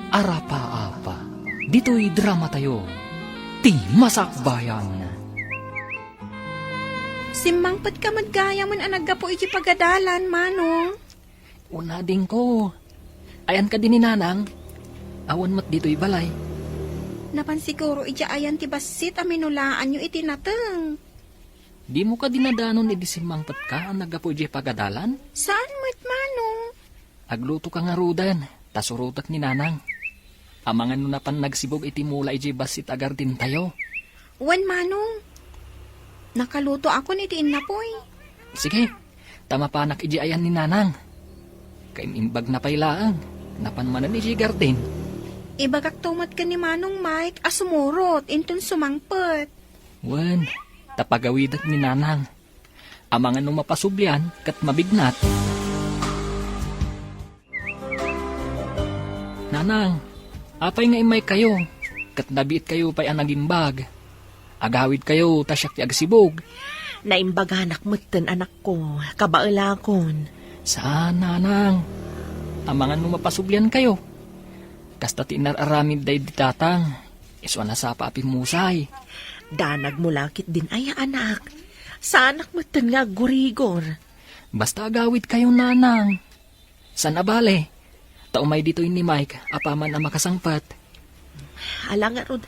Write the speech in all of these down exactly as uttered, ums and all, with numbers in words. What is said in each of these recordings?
Arapaapa, ditoy dramatayo, ti Masakbayan. Simmangpetka met gayam a naggapu iti pagadalan, Manong. Una, adingko. Ayan kadi ni Nanang? Awan met ditoy balay. Napan siguro idiay ayan ti bassit a minulaanyo iti nateng. Dimo kadi nadanon idi simmangpetka a naggapu idiay pagadalan? Saan met, Manong. Aglutoka ngaruden, ta surotek ni Nanang. Amangan no napan nagsibug iti mula idiay bassit a gardentayo. Wen, Manong. Nakalutoakon iti innapoy. Sige, ta mapanak idiay ayan ni Nanang. Kaim-imbagna pay laeng, napan manen idiay garden. Ibagakto met ken ni Manong Mike a sumurot inton sumangpet. Wen, ta pagawidek ni Nanang. Amangan no mapasublian ket mabignat. Nanang, apay nga immaykayo, ket nabiitkayo pay a nagimbag? Agawidkayo ta siak ti agsibug. Naimbaganak metten, anakko, kabaelakon. Saan, Nanang. Amangan no mapasubliankayo. Kasta ti inar-aramid daydi tatang. Isu a nasapa a pimmusay. Danag mo lakit din aya, anak. Saanak metten nga aggurigor. Basta agawidkayo, Nanang. Saan a bale, ta umay ditoy ni Mike apaman a makasangpet. Ala ngarud,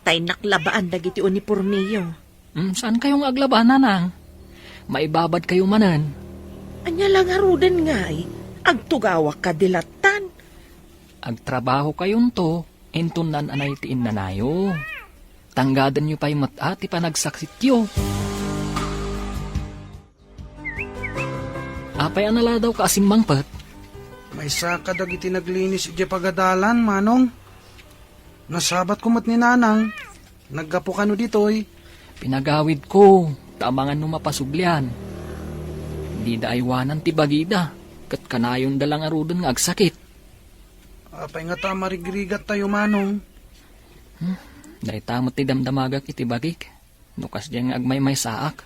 ta innak labaan dagiti unipormeyo. Hmm, saankayo nga aglaba, Nanang? Maibabadkayo manen. Ania la ngaruden ngay, agtugawak kadi lattan? Agtrabahokayonto, inton naan-anay ti innanayo. Tanggadenyo pay met a ti panagsaksityo. Apay a naladawka a simmangpet? Maysa kadagiti naglinis idiay pagadalan, Manong. Nasabatko met ni Nanang. Naggapu kano ditoy? Pinagawidko, ta amangan no mapasublian. Dida aywanan ti bagida, ket kanayonda la ngaruden nga agsakit. Apay ngata a marigrigattayo, Manong? Hmm, dayta met ti damdamagak iti bagik. No kasdiay nga agmaymaysaak.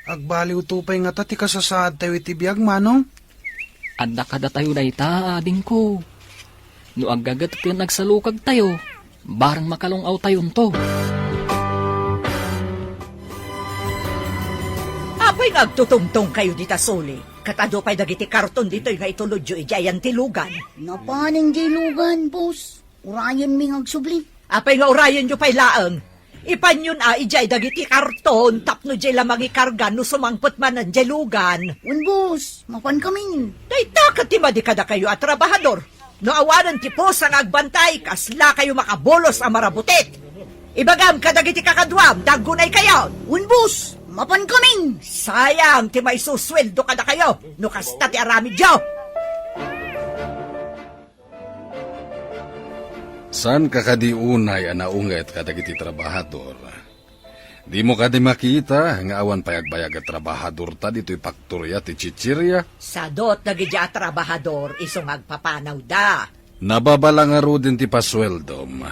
Agbaliwto pay ngata ti kasasaadtayo iti biag, Manong? Adda kadatayo dayta, adingko. No aggaget ken agsalukagtayo, bareng makalung-awtayonto. Apay nga agtutungtongkayo dita suli? Ket adu pay dagiti karton ditoy nga itulodyo idiay ayan ti lugan. Napanen diay lugan, boss. Urayenmi nga agsubli. Apay nga urayenyo pay laeng? Ipanyon a idiay dagiti karton tapno diay la mangikarga no sumangpet manen diay lugan. Wen, boss, mapankamin. Dayta ket ti madi kadakayo a trabahador. No awanen ti pusa nga agbantay, kaslakayo makabulos a marabutit. Ibagam kadagiti kakaduam, ta aggunaykayon. Wen, boss, mapankamin. Sayang ti maisusueldo kadakayo no kasta ti aramidyo. Saanka kadi unay a naunget kadagiti trabahador? Dimo kadi makita nga awan pay agbayag a trabahadorta ditoy paktoria ti chichiria? Sadot dagiti a trabahador isu nga agpapanawda. Nababala ngaruden ti pasueldom.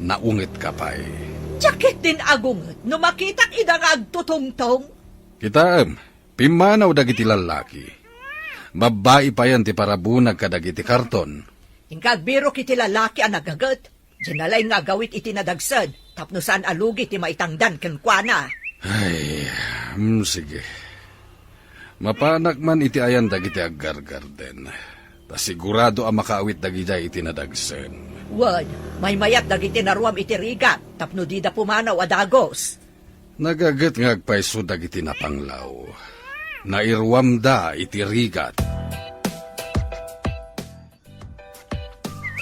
Naungetka pay. Diak ketdin agunget no makitak ida nga agtutungtong. Kitaem, pimmanaw dagiti lallaki. Babbai payen ti parabunag kadagiti karton. Inka agbirok iti lalaki a nagaget. Diay nalaing nga agawid iti nadagsen tapno saan a lugi ti maitangdan kenkuana. Ay, mm, sige. Mapanak man iti ayan dagiti aggargarden. Ta sigurado a makaawit dagidiay iti nadagsen. Wen, maymayat dagiti naruam iti rigat tapno dida pumanaw a dagus. Nagaget nga agpayso dagiti napanglaw. Nairuamda iti rigat.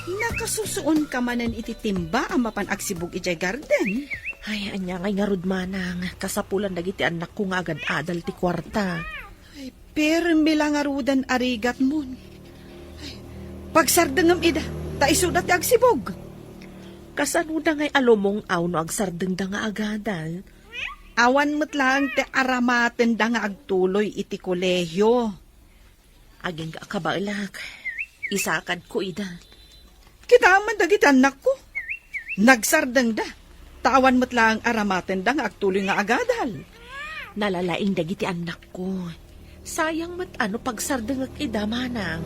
Nakasusuonka manen iti timba a mapan agsibug idiay garden? Ay, ania ngay ngarud, manang, kasapulan dagiti annakko nga agad-adal ti kuarta. Ay, permi la ngaruden a rigatmon. Ay, pagsardengem ida, ta isuda ti agsibug. Kasanoda ngay a lumung-aw no agsardengda nga agadal? Awan met laeng ti aramatenda nga agtuloy iti kolehio. Agingga a kabaelak, isakadko ida. Kitaem man dagiti annakko. Nagsardengda, ta awan met laeng aramatenda nga agtuloy nga agadal. Nalalaing dagiti annakko. Sayang met a no pagsardengek ida, manang.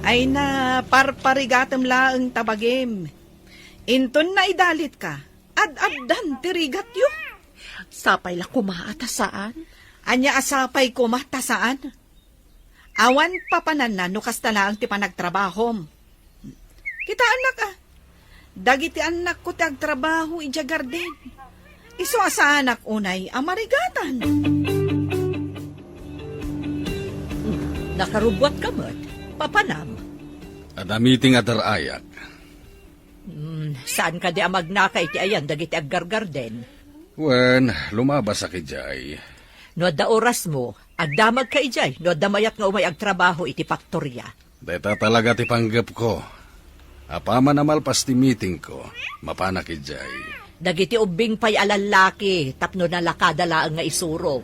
Ay na, parparigatem laeng ta bagim. Inton naidalitka, ad-addan ti rigatyo. Sapay la koma a ta saan. Ania a sapay koma ta saan? Awan papananna no kasta laeng ti panagtrabahom. Kitaennak a, dagiti annakko ti agtrabaho idiay garden. Isu a saanak unay a marigatan. Nakarubbuatka met, papanam. Adda meeting a dar-ayak. Hmm, saan kadi a magnaka iti ayan dagiti aggargarden? Wen, lumabasak idiay. No adda orasmo, agdamagka idiay no adda mayat nga umay agtrabaho iti faktoria. Dayta talaga ti panggepko. Apaman a malpas ti meetingko, mapanak idiay. Dagiti ubbing pay a lallaki tapno nalakada laeng nga isuro.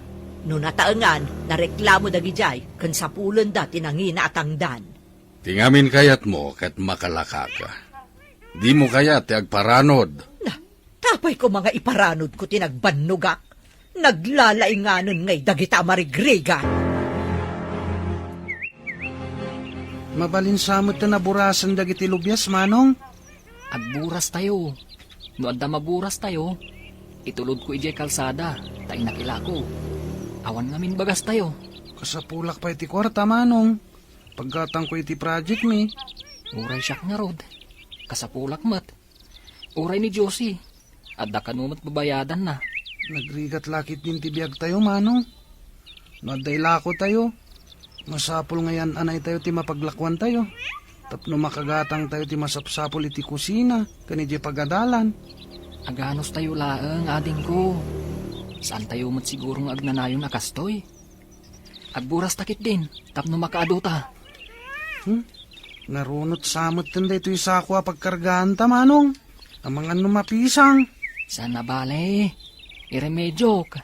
No nataengan, nareklamo dagidiay ken sapulenda ti nangina a tangdan. Ti ngamin kayatmo ket makalakaka. Dimo kayat ti agparanod. Na, tapay koma nga iparanodko ti nagbannogak. Naglalainganen ngay dagita a marigrigat. Mabalin sa met ta naburasen dagiti lubias, Manong? Agburas tayo. No adda maburas tayo, itulodko idiay kalsada, ta innak ilako. Awan ngamin bagas tayo. Kasapulak pay ti kuarta, Manong. Paggatangko iti project mi. Uray siak ngarud. Kasapulak met. Uray ni Josie. Adda kano met babayadanna. Nagrigat la ketdin ti biag tayo, Manong. No adda ilako tayo, masapul nga yan-anay tayo ti mapaglakuan tayo. Tapno makagatang tayo ti masapsapul iti kusina, ken idiay pagadalan. Aganos tayo laeng, adingko. Saan tayo met siguro nga agnanayon a kastoy? Agburas ta ketdin, tapno makaadu ta. Hmm? Narunot sa metten daytoy sako a pagkargaan ta, Manong. Amangan no mapisang. Saan a bale, iremediok.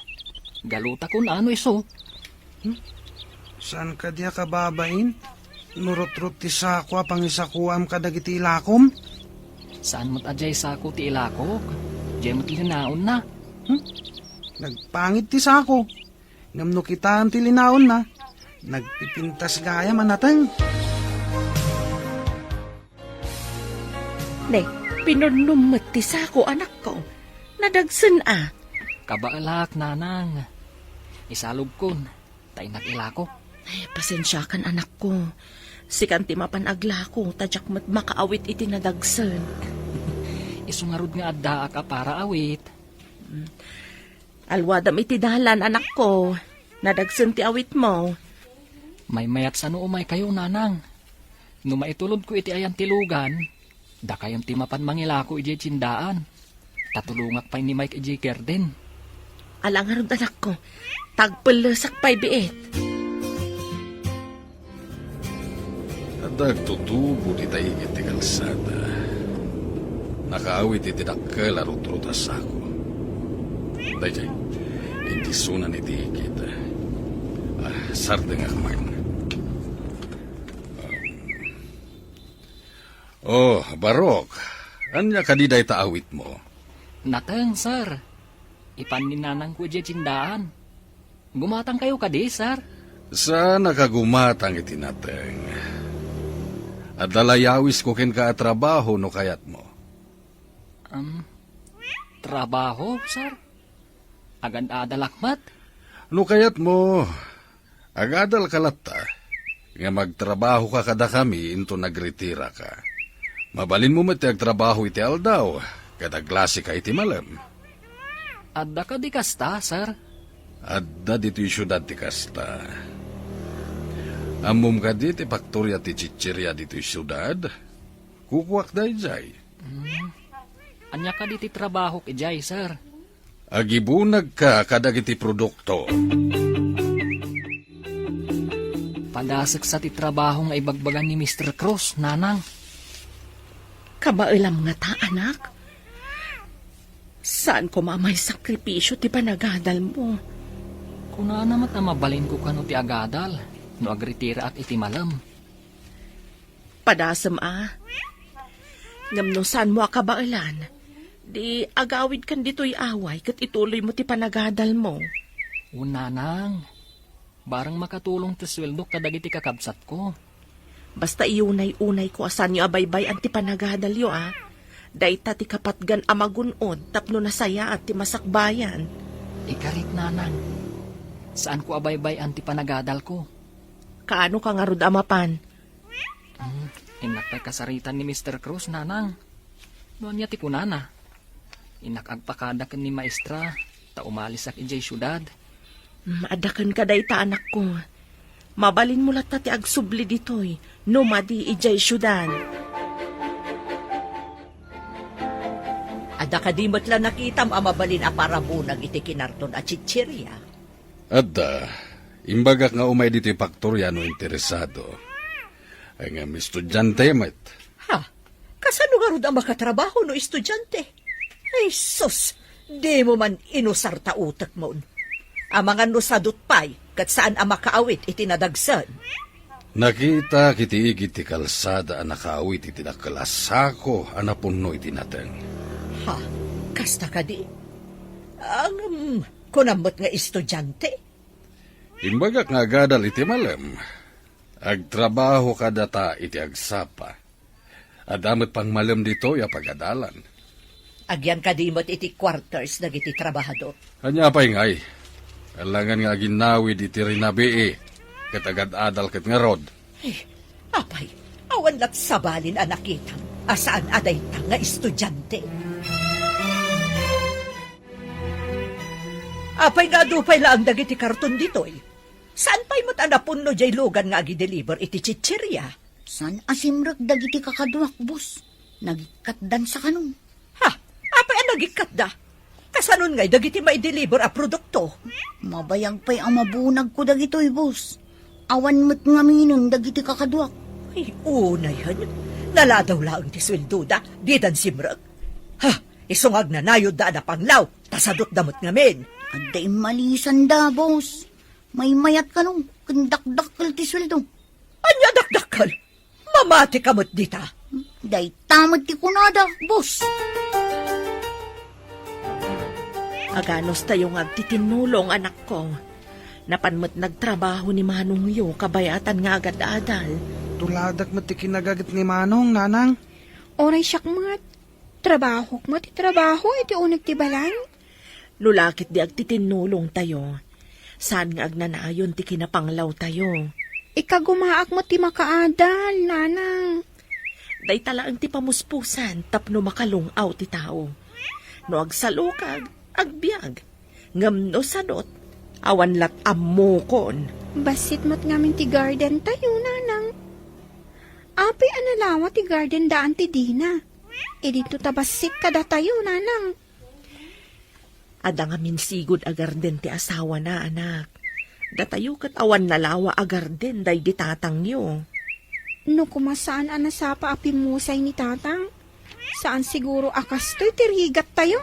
Galuta kun ano isu. Hmm? Saan kadi a kababain? No rutrot ti sako a pangisakuam kadagiti ilakom? Saan met a diay sako ti ilakok? Diay met linaonna. Hmm? Nagpangit ti sako. Ngem no kitaem ti linaonna, nagpipintas gayam a nateng. Ne, pinurnom met ti sako, anakko. Nadagsen a. Kabaelak, nanang. Isalogkon, ta innak ilako. Ay, pasensiakan, anakko. Sikan ti mapan aglako, ta diak met makaawit iti nadagsen. Isu ngarud nga addaak a para awit. Alwadam iti dalan, anakko. Nadagsen ti awitmo. Maymayat sano umaykayo, nanang. No maitulodko iti ayan ti lugan, dakayon ti mapan mangilako idiay tiendaan. Ta tulongak pay ni Mike idiay garden. Ala ngarud, anakko. Tagpellesak pay biit. Adda agtutubo dita igid ti kalsada. Nakaawit iti dakkel a rutrot a sako. Daydiay, indi sunan iti igid. Ah, sardengak man. Oh, Barok, ania kadi dayta awitmo? Nateng, sir. Ipan ni nanangko idiay tiendaan. Gumatangkayo kadi, sir? Saannak a gumatang iti nateng. Adda la yawisko kenka a trabaho no kayatmo. Um, trabaho, sir? Agad-adalak met? No kayatmo, agadalka latta. Nga magtrabahoka kadakami inton nagretiraka. Mabalinmo met ti agtrabaho iti aldaw, ket aglasika iti malem. Adda kadi kasta, sir? Adda ditoy siudad ti kasta. Ammom kadi ti paktoria ti chicheria ditoy siudad? Kukuak daydiay. Hmm. Ania kadi ti trabahok idiay, sir? Agibunagka kadagiti produkto. Padaseksa ti trabaho nga ibagbaga ni Mister Cruz, nanang. Kabaelam ngata, anak? Saan koma a maisakripisio ti panagadalmo? Kunana met a mabalinko kano ti agadal no agretiraak iti malem. Padasem a. Ngem no saanmo a kabaelan, di agawidkan ditoy away ket ituloymo ti panagadalmo. Wen, nanang, bareng makatulong ti sueldok kadagiti kakabsatko. Basta iyunay-unayko a saanyo a baybay-an ti panagadalyo, a. Dayta ti kapatgan a magun-od tapno nasayaat ti masakbayan. Ikarit, nanang. Saanko a baybay-an ti panagadalko. Kaano ka ngarud a mapan? Hmm, innak pay kasaritan ni Mister Cruz, nanang. No ania ti kunana? Innak agpakada ken ni maestra, ta umalisak idiay siudad. Hmm, adda kenka dayta, anakko. Mabalinmo latta ti agsubli ditoy, no madi idiay siudad. Adda kadi met la nakitam a mabalin a parabunag iti kinarton a chicheria? Adda. Imbagak nga umay ditoy faktoria no interesado. Ay nga, estudiante met. Ha? Kasano ngarud a makatrabaho no estudiante? Ay, sus! Dimo man inusar ta utekmon. Amangan no sadot pay, ket saan a makaawit iti nadagsen. Nakitak iti igid ti kalsada a nakaawit iti dakkel a sako a napunno iti nateng. Ha? Kasta kadi? Ngem, kunam met nga estudiante? Imbagak nga agadal iti malem. Agtrabaho kadata iti agsapa. Adda met pangmalem ditoy a pagadalan. Agyan kadi met iti quarters dagiti trabahador? Ania pay ngay? Alangan nga aginnawid iti rinabii, ket agad-adal ket ngarud. Ay, apay, awan lat sabalin a nakitam a saan a dayta nga estudiante? Apay nga adu pay laeng dagiti karton ditoy? Saan pay met a napunno diay lugan nga agideliver iti chicheria? Saan a simrek dagiti kakaduak, boss. Nagikkatdan sa kanon. Ha? Apay a nagikkatda? Kasanon ngay dagiti maideliver a produkto? Mabayag pay a mabunagko dagitoy, boss. Awan met ngaminen dagiti kakaduak. Ay, unayen. Naladaw laeng ti sueldoda, didan simrek. Ha? Isu nga agnanayodda a napanglaw, ta sadotda met ngamin. Adda immalisanda, boss. Maymayat kano, ken dakdakkel ti sueldo. Ania dakdakkel? Mamati ka met dita. Dayta met ti kunada, boss. Aganos tayo nga agtitinnulong, anakko. Napan met nagtrabaho ni manongyo kabayatan nga agad-adal. Tuladak met ti kinagaget ni manong, nanang. Uray siak met. Trabahok met ti trabaho iti uneg ti balay. No la ket di agtitinnulong tayo, saan nga agnanayon ti kinapanglaw tayo. Ikagumaak met ti makaadal, nanang. Dayta laeng ti pamuspusan tapno makalung-aw ti tao. No agsalukag, agbiag. Ngem no sadot, awan lat ammokon. Bassit met ngamin ti garden tayo, nanang. Apay a nalawa ti garden daan ti dina? Idinto ta bassit kadatayo, nanang. Adda ngamin sigud a garden ti asawana, anak. Datayo ket awan nalawa a garden daydi tatangyo. No koma saan a nasapa a pimmusay ni tatang, saan siguro a kastoy ti rigattayo.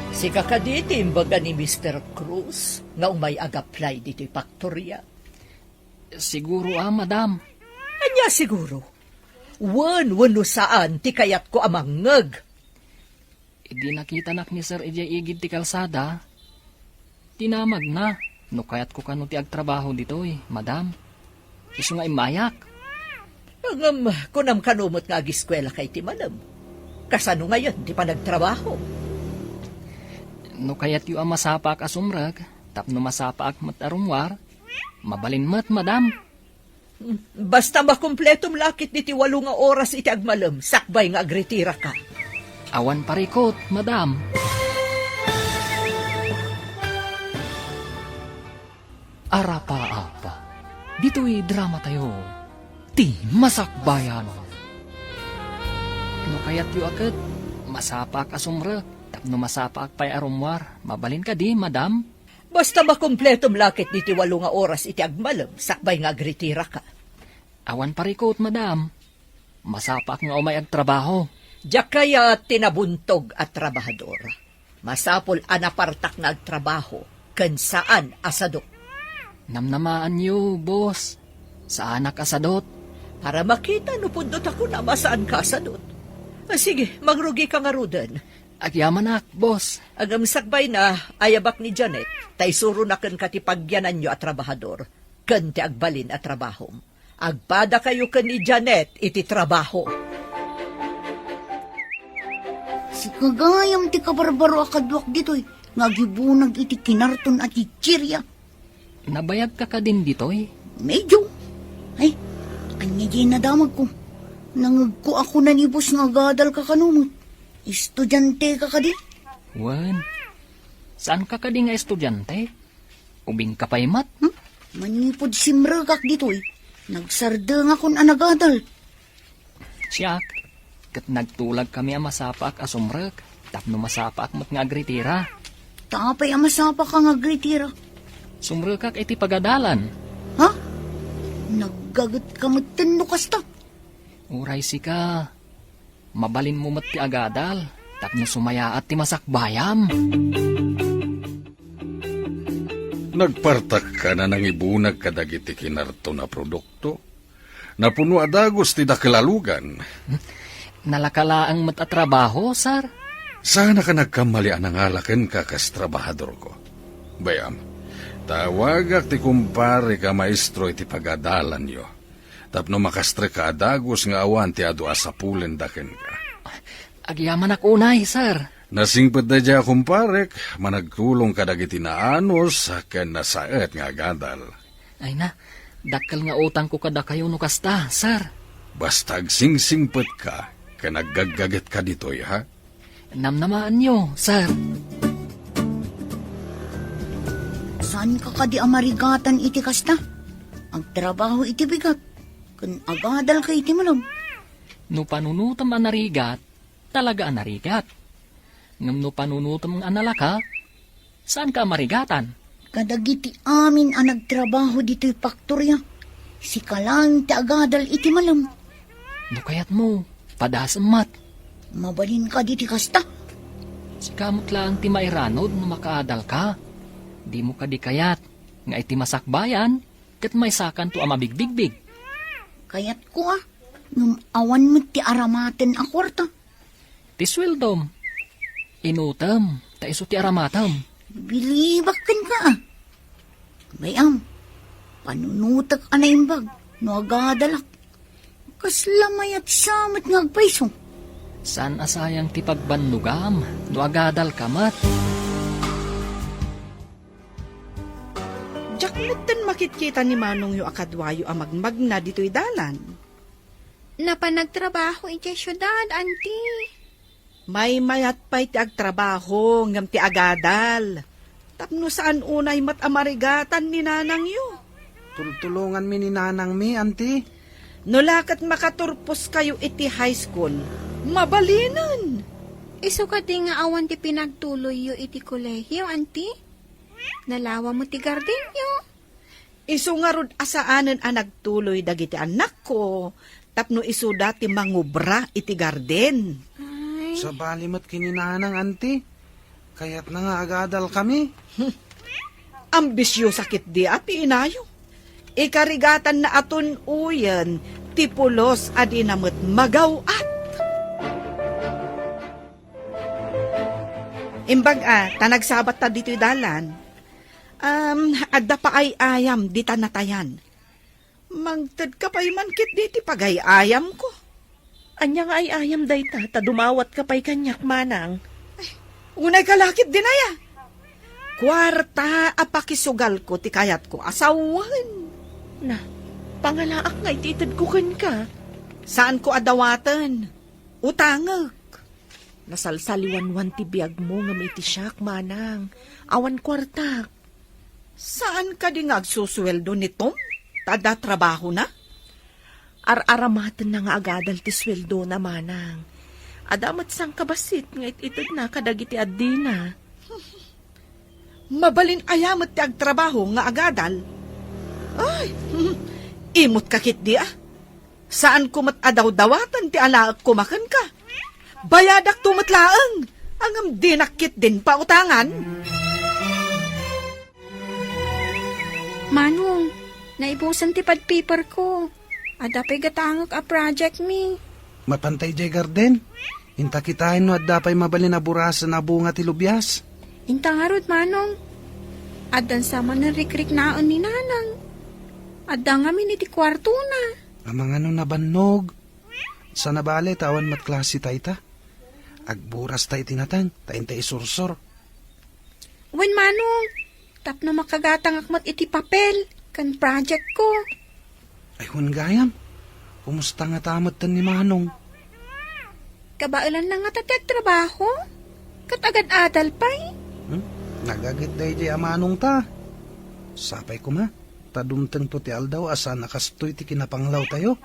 Sika kadi ti imbaga ni Mister Cruz nga umay ag-apply ditoy faktoria? Siguro a, madam. Ania siguro? Wen, wenno saan ti kayatko a mangngeg? Idi nakitanak ni Sir idiay igid ti kalsada, dinamagna no kayatko kano ti agtrabaho ditoy, madam. Isu nga immayak. Ngem, kunam kano met nga agiskuelaka iti malem. Kasano ngayen ti panagtrabaho? No kayatyo a masapaak a sumrek tapno masapaak met a rummuar, mabalin met, madam. Basta makumpletom la ketdi ti walo nga oras iti agmalem sakbay nga agritiraka. Awan parikut, madam. Arapa-apa, ditoy drama tayo, ti masakbayan. No kayatyo a ket, masapaak a sumrek tapno masapaak pay a rummuar, mabalin kadi, madam? Basta makumpletom la ketdi ti walo nga oras iti agmalem sakbay nga agritiraka. Awan parikut, madam. Masapaak nga umay agtrabaho. Diak kayat ti nabuntog a trabahador. Masapul a napartak nga agtrabaho ken saan a sadok. Namnamaanyo, boss. Saanak a sadot. Para makita no pudno ta kunam a saanka a sadot. Ah, sige, mangrugika ngaruden. Agyamanak, boss. Ngem sakbay na, ayabak ni Janet, ta isuronak kenka ti pagyananyo a trabahador. ken ti agbalin a trabahom. Agpadakayo ken ni Janet iti trabaho. Sika gayam ti kabarbaro a kaduak ditoy nga agibunag iti kinarton a chichirya. Nabayagka kadin ditoy? Medyo. Ay, ania diay nadamagko? Nangegko a kuna ni boss nga agadalka kano met. Estudianteka kadi? Wen, saanka kadi nga estudiante? Ubingka pay met? Hmm? Manipud simrekak ditoy, nagsardengakon a nagadal. Siak, ket nagtulagkami a masapaak a sumrek tapno masapaak met nga agritira. Ta apay a masapaka nga agritira? Sumrekak iti pagadalan. Ha? Naggagetka metten no kasta? Uray sika, mabalinmo met ti agadal tapno sumayaat ti masakbayam. Nagpartakka a nangibunag kadagiti kinarton a produkto. Napuno a dagus ti dakkel a lugan. Nalaka laeng met a trabaho, sir. Saanka nagkammali a nangala kenka kas trabahadorko. Bay-am, tawagak ti kumparek a maestro iti pagadalanyo, tapno makastrekka a dagus nga awan ti adu a sapulenda kenka. Agyamanak unay, sir. Nasingpet daydiay a kumparek, managtulong kadagiti naanus ken nasaet nga agadal. Ay na, dakkel nga utangko kadakayo no kasta, sir. Basta agsingsingpetka ken aggaggagetka ditoy, ha? Namnamaanyo, sir. Saanka kadi a marigatan iti kasta? Agtrabaho iti bigat, ken agadalka iti malem. No panunotem a narigat, talaga a narigat. Ngem no panunotem a nalaka, saanka a marigatan? Kadagiti amin a nagtrabaho ditoy faktoria, sika laeng ti agadal iti malem. No kayatmo, padasem met. Mabalin kadi ti kasta? Sika met laeng ti mairanod no makaadalka. Dimo kadi kayat nga iti masakbayan, ket maysakanto a mabigbigbig. Kayatko a, ngem awan met ti aramaten a kuarta. Ti sueldom, inutem, ta isu ti aramatem. Bilibak kenka a. Bay-am, panunotek a naimbag no agadalak. Kasla mayat sa met nga agpayso. Saan a sayang ti pagbannogam no agadalka met? Diak metten makitkita ni manongyo a kaduayo a magmagna ditoy dalan. Napan nagtrabaho idiay siudad, anti. Maymayat pay ti agtrabaho ngem ti agadal. Tapno saan unay met a marigatan ni nanangyo. Tultulonganmi ni nanangmi, anti. No la ket makaturposkayo iti high school, mabalinen. Isu kadi nga awan ti pinagtuloyyo iti kolehio, anti? Nalawa met ti gardenyo. Isu ngarud a saanen a nagtuloy dagiti annakko tapno isuda ti mangubra iti garden. Ay. Sabali met ken ni nanang, anti. Kayatna nga agadalkami. Ambisiosa ketdi a ti inayo. Ikarigatanna a tun-oyen ti pulos a dina met magaw-at. Imbag a, ta nagsabatta ditoy dalan. Um, adda pa ay-ayam dita natayan. Mangtedka pay man ketdi ti pagay-ayamko. Ania nga ay-ayam dayta ta dumawatka pay kaniak, manang? Ay, unayka la ketdin aya. Kuarta a pakisugalko ti kayatko a sawen. Na, pangalaak nga iti itedko kenka. Saanko a dawaten. Utangek. Nasalsaliwanwan ti biagmo ngem iti siak, manang, awan kuartak. Saan kadi nga agsusueldo ni Tom ta adda trabahona? Ar-aramatenna nga agadal ti sueldona, manang. Adda met sangkabassit nga it-itedna kadagiti addina. Mabalin aya met ti agtrabaho nga agadal? Ay, imot ka ketdi a. Saanko met a dawdawaten ti alaekko makenka. Bayadakto met laeng, ngem dinak ketdin pautangan. Manong, naibusen ti pad paperko. Adda pay gatangek a project mi. Mapantay jay garden? Inta kitaen no adda pay mabalin a burasen a bunga ti lubias. Inta ngarud, Manong. Addan sa manen rikriknaen ni Nanang. Adda ngamin iti kuartona. Amangan no nabannog. Saan a bale ta awan met klase dayta. Agburasta iti nateng, ta inta isursor. Wen, Manong, tapno makagatangak met iti papel ken project ko. Ay, wen gayam, kumusta ngata metten ni Manong? Kabaelanna ngata ti agtrabaho? Ket agad-adal pay? Hmm? Nagaget daydiay a manongta. Sapay koma, ta dumtengto ti aldaw a saan a kastoy ti kinapanglawtayo.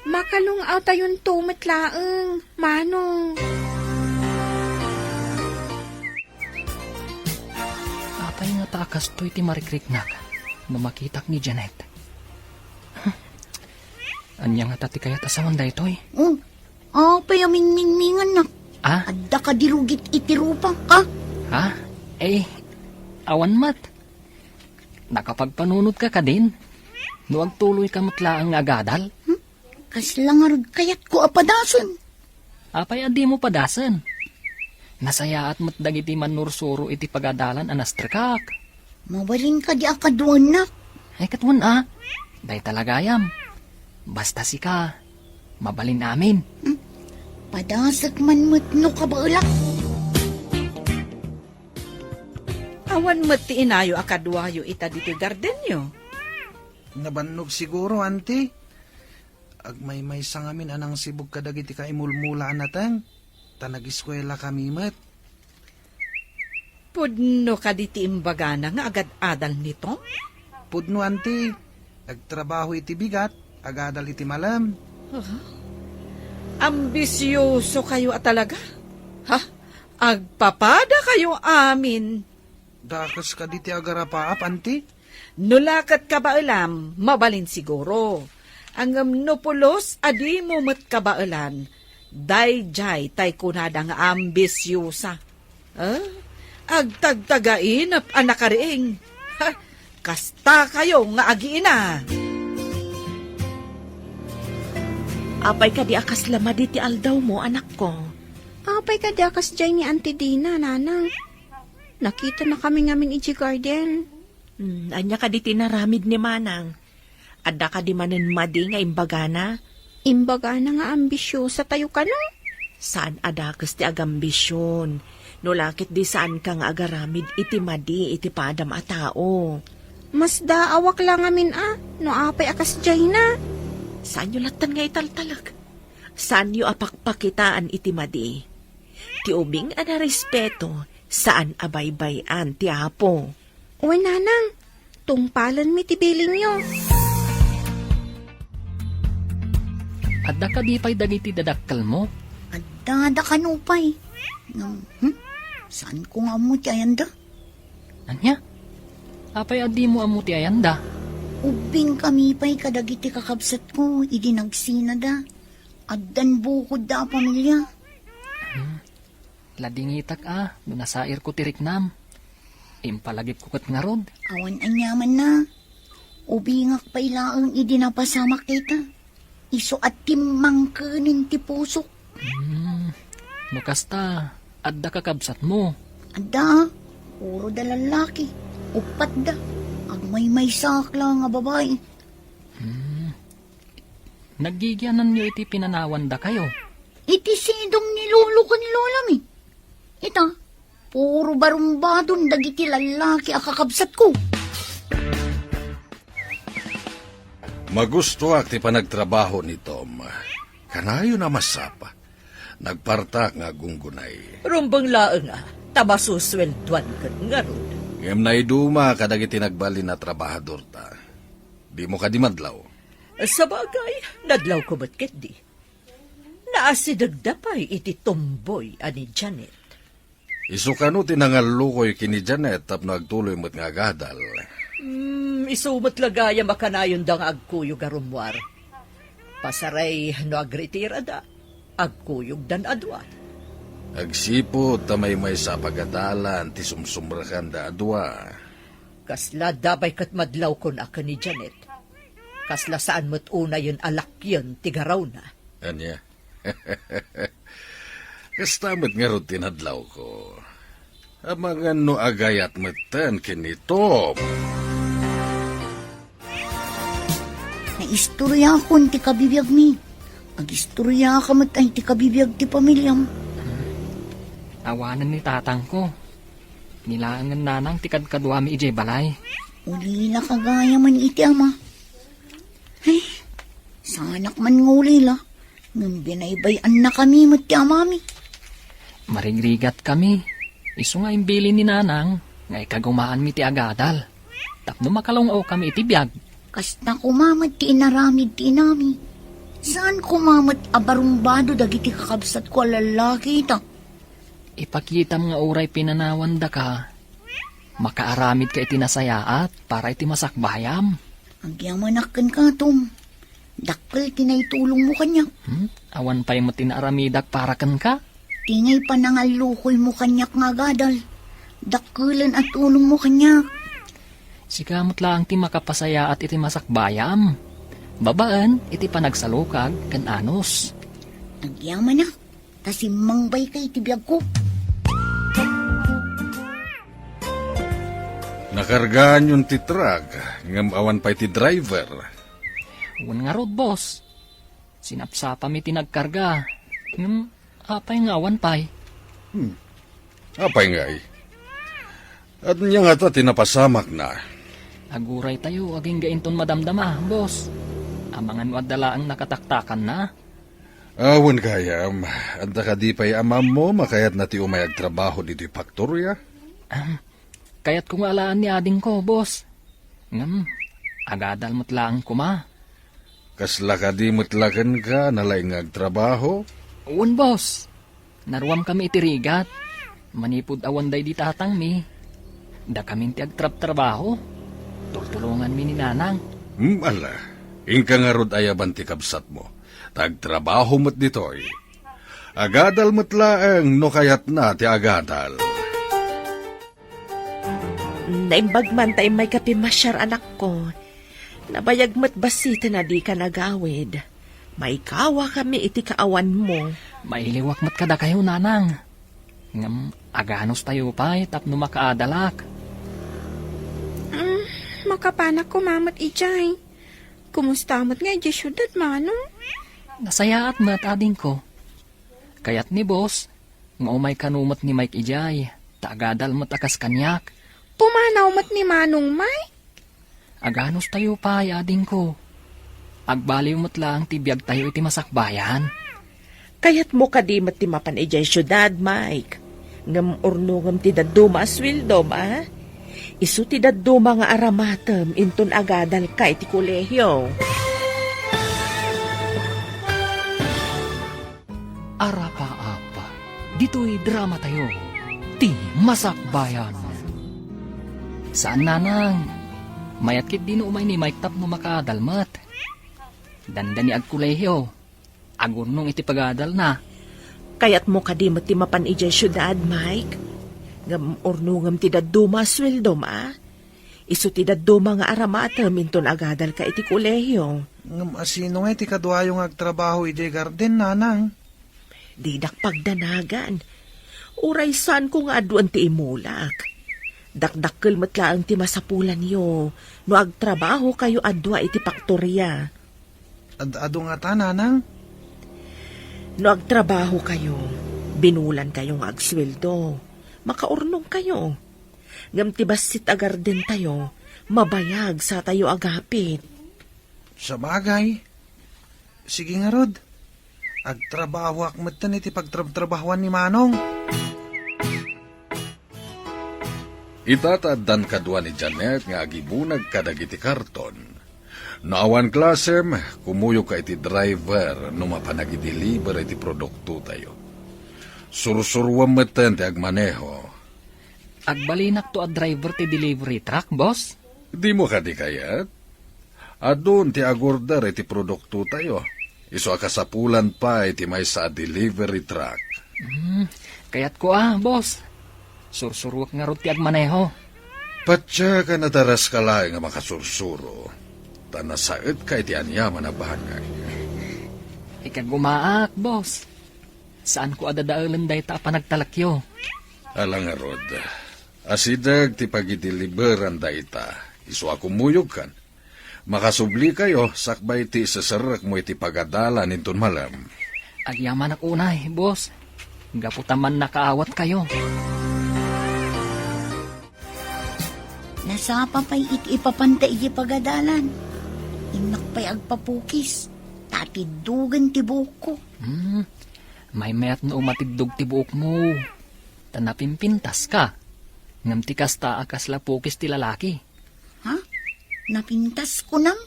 Makalung-awtayonto met laeng, Manong. Apay ngata a kastoy ti marikriknak no makitak ni Janet? Huh? Ania ngata ti kayat a sawen daytoy? Oh, apay a minningningannak? Ah? Adda kadi rugit iti rupa, ah? Ha? Eh, awan met. Nakapagpanunotka kadin? No agtuloyka met laeng nga agadal? Hmm? Kasla ngarud kayatko a padasen. Apay a dimo padasen? Nasayaat met dagiti mannursuro iti pagadalan a nastrekak. Mabalin kadi a kaduaennak? Ay, ket wen a. Dayta la gayam. Basta sika, mabalin amin. Hmm? Padasek man met no kabaelak. Awan met ti inayo a kaduayo ita ditoy gardenyo. Nabannog siguro, Auntie. Agmaymaysa ngamin a nangsibug kadagiti kaimulmula a nateng, ta nagiskuelakami met. Pudno kadi ti imbagana nga agad-adal ni Tom? Pudno, Auntie. Agtrabaho iti bigat, agadal iti malem. Ah, ambisioso kayo a talaga. Ha? Agpapada kayo amin. Dakes kadi ti agarapaap, Auntie? No la ket kabaelam, mabalin siguro. Ngem no pulos a dimo met kabaelan, daydiay tay kunada nga ambisiosa. Ah, agtagtagainep a nakariing. Ha, kasta kayo nga agiina. Apay kadi a kasla madi ti aldawmo, anakko? Apay kadi a kasdiay ni Auntie Dina, Nanang? Nakitanakami ngamin idiay garden. Hmm, ania kadi ti inaramid ni Manang? Adda kadi manen madi nga imbagana? Imbagana nga ambisiosa tayo kano? Saan a dakes ti agambision. No la ket di saanka nga agaramid iti madi iti padam a tao. Masdaawak la ngamin a, no apay a kasdiayna. Saanyo lattan nga italtalek. Saanyo a pakpakitaan iti madi. Ti ubing a narespeto, saan a baybay-an ti Apo. Wen, Nanang, tungpalenmi ti bilinyo. Adda kadi pay dagiti dadakkelmo? Adda, adda kano pay. Ngem, hmm? Saanko nga ammo ti ayanda? Ania? Apay a dimo ammo ti ayanda? Ubbingkami pay kadagiti kakabsatko idi nagsinada. Addan bukodda a pamilia. Hmm. Ladingitak a no nasairko ti riknam. Impalagipko ket ngarud. Awan aniamanna. Ubingak pay laeng idi napasamak dayta. Isu a timmangkenen ti pusok. Hmm. No kasta, adda kakabsatmo? Adda. Puro da lallaki. Uppat da. Agmaymaysaak la nga babai. Hmm. Naggigiananyo iti pinanawandakayo? Iti sidong ni lolo ken lolami. Ita, puro barumbadon dagiti lallaki a kakabsatko. Magustoak ti panagtrabaho ni Tom. Kanayon a masapa. Nagpartak nga agunggunay. Rumbeng laeng a, ta masusueldoan ket ngarud. Ngem naiduma kadagiti nagbalin a trabahadorta. Dimo kadi madlaw? Sabagay, nadlawko met ketdi. Naasidegda pay iti tumboy a ni Janet. Isu kano ti nangallukoy ken ni Janet tapno agtuloy met nga agadal? Hmm, isu met la gayam a kanayonda nga agkuyog a rummuar. Pasaray no agritirada, agkuyogdan a dua. Agsipud ta maymaysa a pagadalan ti sumsumrekanda a dua. Kasla adda pay ket madlawkon a ken ni Janet. Kasla saan met unayen a lakyen ti garawna. Ania? Kasta met ngarud ti nadlawko. Amangan no agayat metten ken ni Tom. Istoriakon ti kabibiagmi. Agistoriaka met iti kabibiag ti pamiliam. Awanen ni tatangko. Nilaengen nanang ti kadkaduami idiay balay. Ulilaka gayam iti ama. Ay, saanak man nga ulila. Ngem binaybay-annakami met ti amami. Marigrigatkami. Isu nga imbilin ni nanang nga ikagumaanmi ti agadal tapno makalung-awkami iti biag. Kasta koma met ti inaramid ti inami. Saan koma met a barumbado dagiti kakabsatko a lallaki ita. Ipakitam nga uray pinanawandaka, makaaramidka iti nasayaat para iti masakbayam. Agyamanak kenka, Tom. Dakkel ti naitulongmo kaniak. Hmm? Awan pay met ti naaramidak para kenka? Ti ngay panangallukoymo kaniak nga agadal. Dakkelen a tulongmo kaniak. Sika met laeng ti makapasayaat iti masakbayam. Babaen iti panagsalukag ken anus. Agyamanak, ta simmangbayka iti biagko. Nakargaanyon ti truck, ngem awan pay ti driver. Wen ngarud, boss. Sinapsapami ti nagkarga. Ngem apay nga awan pay? Hmm. Apay ngay? Ania ngata ti napasamakna? Aguraytayo agingga inton madamdama, boss. Amangan no adda laeng nakataktakanna? Awan gayam, adda kadi pay amammo makayatna ti umay agtrabaho ditoy faktoria? Ahem. Kayatko nga alaan ni adingko, boss. Ngem, agadal met laeng koma. Kasla kadi met la kenka nalaing nga agtrabaho? Wen, boss. Naruamkami iti rigat. Manipud awan daydi tatangmi, dakamin ti agtrabtrabaho. Tultulonganmi ni nanang. Hmm, ala. Inka ngarud ayaban ti kabsatmo. Ta agtrabaho met ditoy. Agadal met laeng no kayatna ti agadal. Naimbag man ta immayka pimmasiar, anakko. Nabayag met bassiten a dika nagawid. Maikawakami iti kaawanmo. Mailiwak met kadakayo, nanang. Ngem aganustayo pay tapno makaadalak. Mm, makapanak koma met idiay. Kumusta met nga idiay siudad, manong? Nasayaat met, adingko. Kayat ni boss nga umay kano met ni Mike idiay, ta agadal met a kas kaniak. Pumanaw met ni Manong Mike? Aganustayo pay, adingko. Agbaliw met laeng ti biagtayo iti masakbayan. Kayatmo kadi met ti mapan idiay siudad, Mike? Ngem urnongem ti dadduma a sueldom, a? Isu ti dadduma nga aramatem inton agadalka iti kolehio. Arapaap, ditoy dramatayo, ti masakbayan. Saan, nanang. Mayat ketdi no umay ni Mike tapno makaadal met. Dandani agkolehio. Agurnong iti pagadalna. Kayatmo kadi met ti mapan idiay siudad, Mike? Ngem urnongem ti dadduma a sueldom, a? Isu ti dadduma nga aramatem inton agadalka iti kolehio. Ngem asino ngay ti kaduayo nga agtrabaho idiay garden, nanang? Didak pagdanagan. Uray saanko nga aduan ti imulak. Dakdakkel met laeng ti masapulanyo no agtrabahokayo a dua iti paktoria. Ad-adu ngata, nanang? No agtrabahokayo, binulankayo nga agsueldo, makaurnongkayo. Ngem ti bassit a gardentayo, mabayag satayo agapit. Sabagay. Sige ngarud. Agtrabahoak metten iti pagtrabtrabahoan ni Manong. Ita ta addan kadua ni Janet nga agibunag kadagiti karton. No awan klasem, kumuyogka iti driver no mapan agideliver iti produktotayo. Sursuruem metten ti agmaneho. Agbalinakto a driver ti delivery truck, boss? Dimo kadi kayat? Adun ti agorder iti produktotayo. Isu a kasapulan pay ti maysa a delivery truck. Hmm, kayatko a, boss. Sursuruek ngarud ti agmaneho. Patiek a nadaraska laeng a makasursuro, ta nasaetka iti aniaman a banag. Ikagumaak, boss. Saanko a dadaelen dayta a panagtalekyo. Ala ngarud, asideg ti pagideliveran dayta, isu a kumuyogkan. Makasublikayo sakbay ti iseserrekmo iti pagadalan inton malem. Agyamanak unay, boss. Gapu ta mannakaawatkayo. Nasapa pay iti ipapanta iti pagadalan. Innak pay agpapukis, ta atiddogen ti buokko. Hmm, maymayat no umatiddog ti buokmo. Ta napimpintaska. Ngem ti kasta a kasla pukis ti lalaki. Ha? Napintas kunam?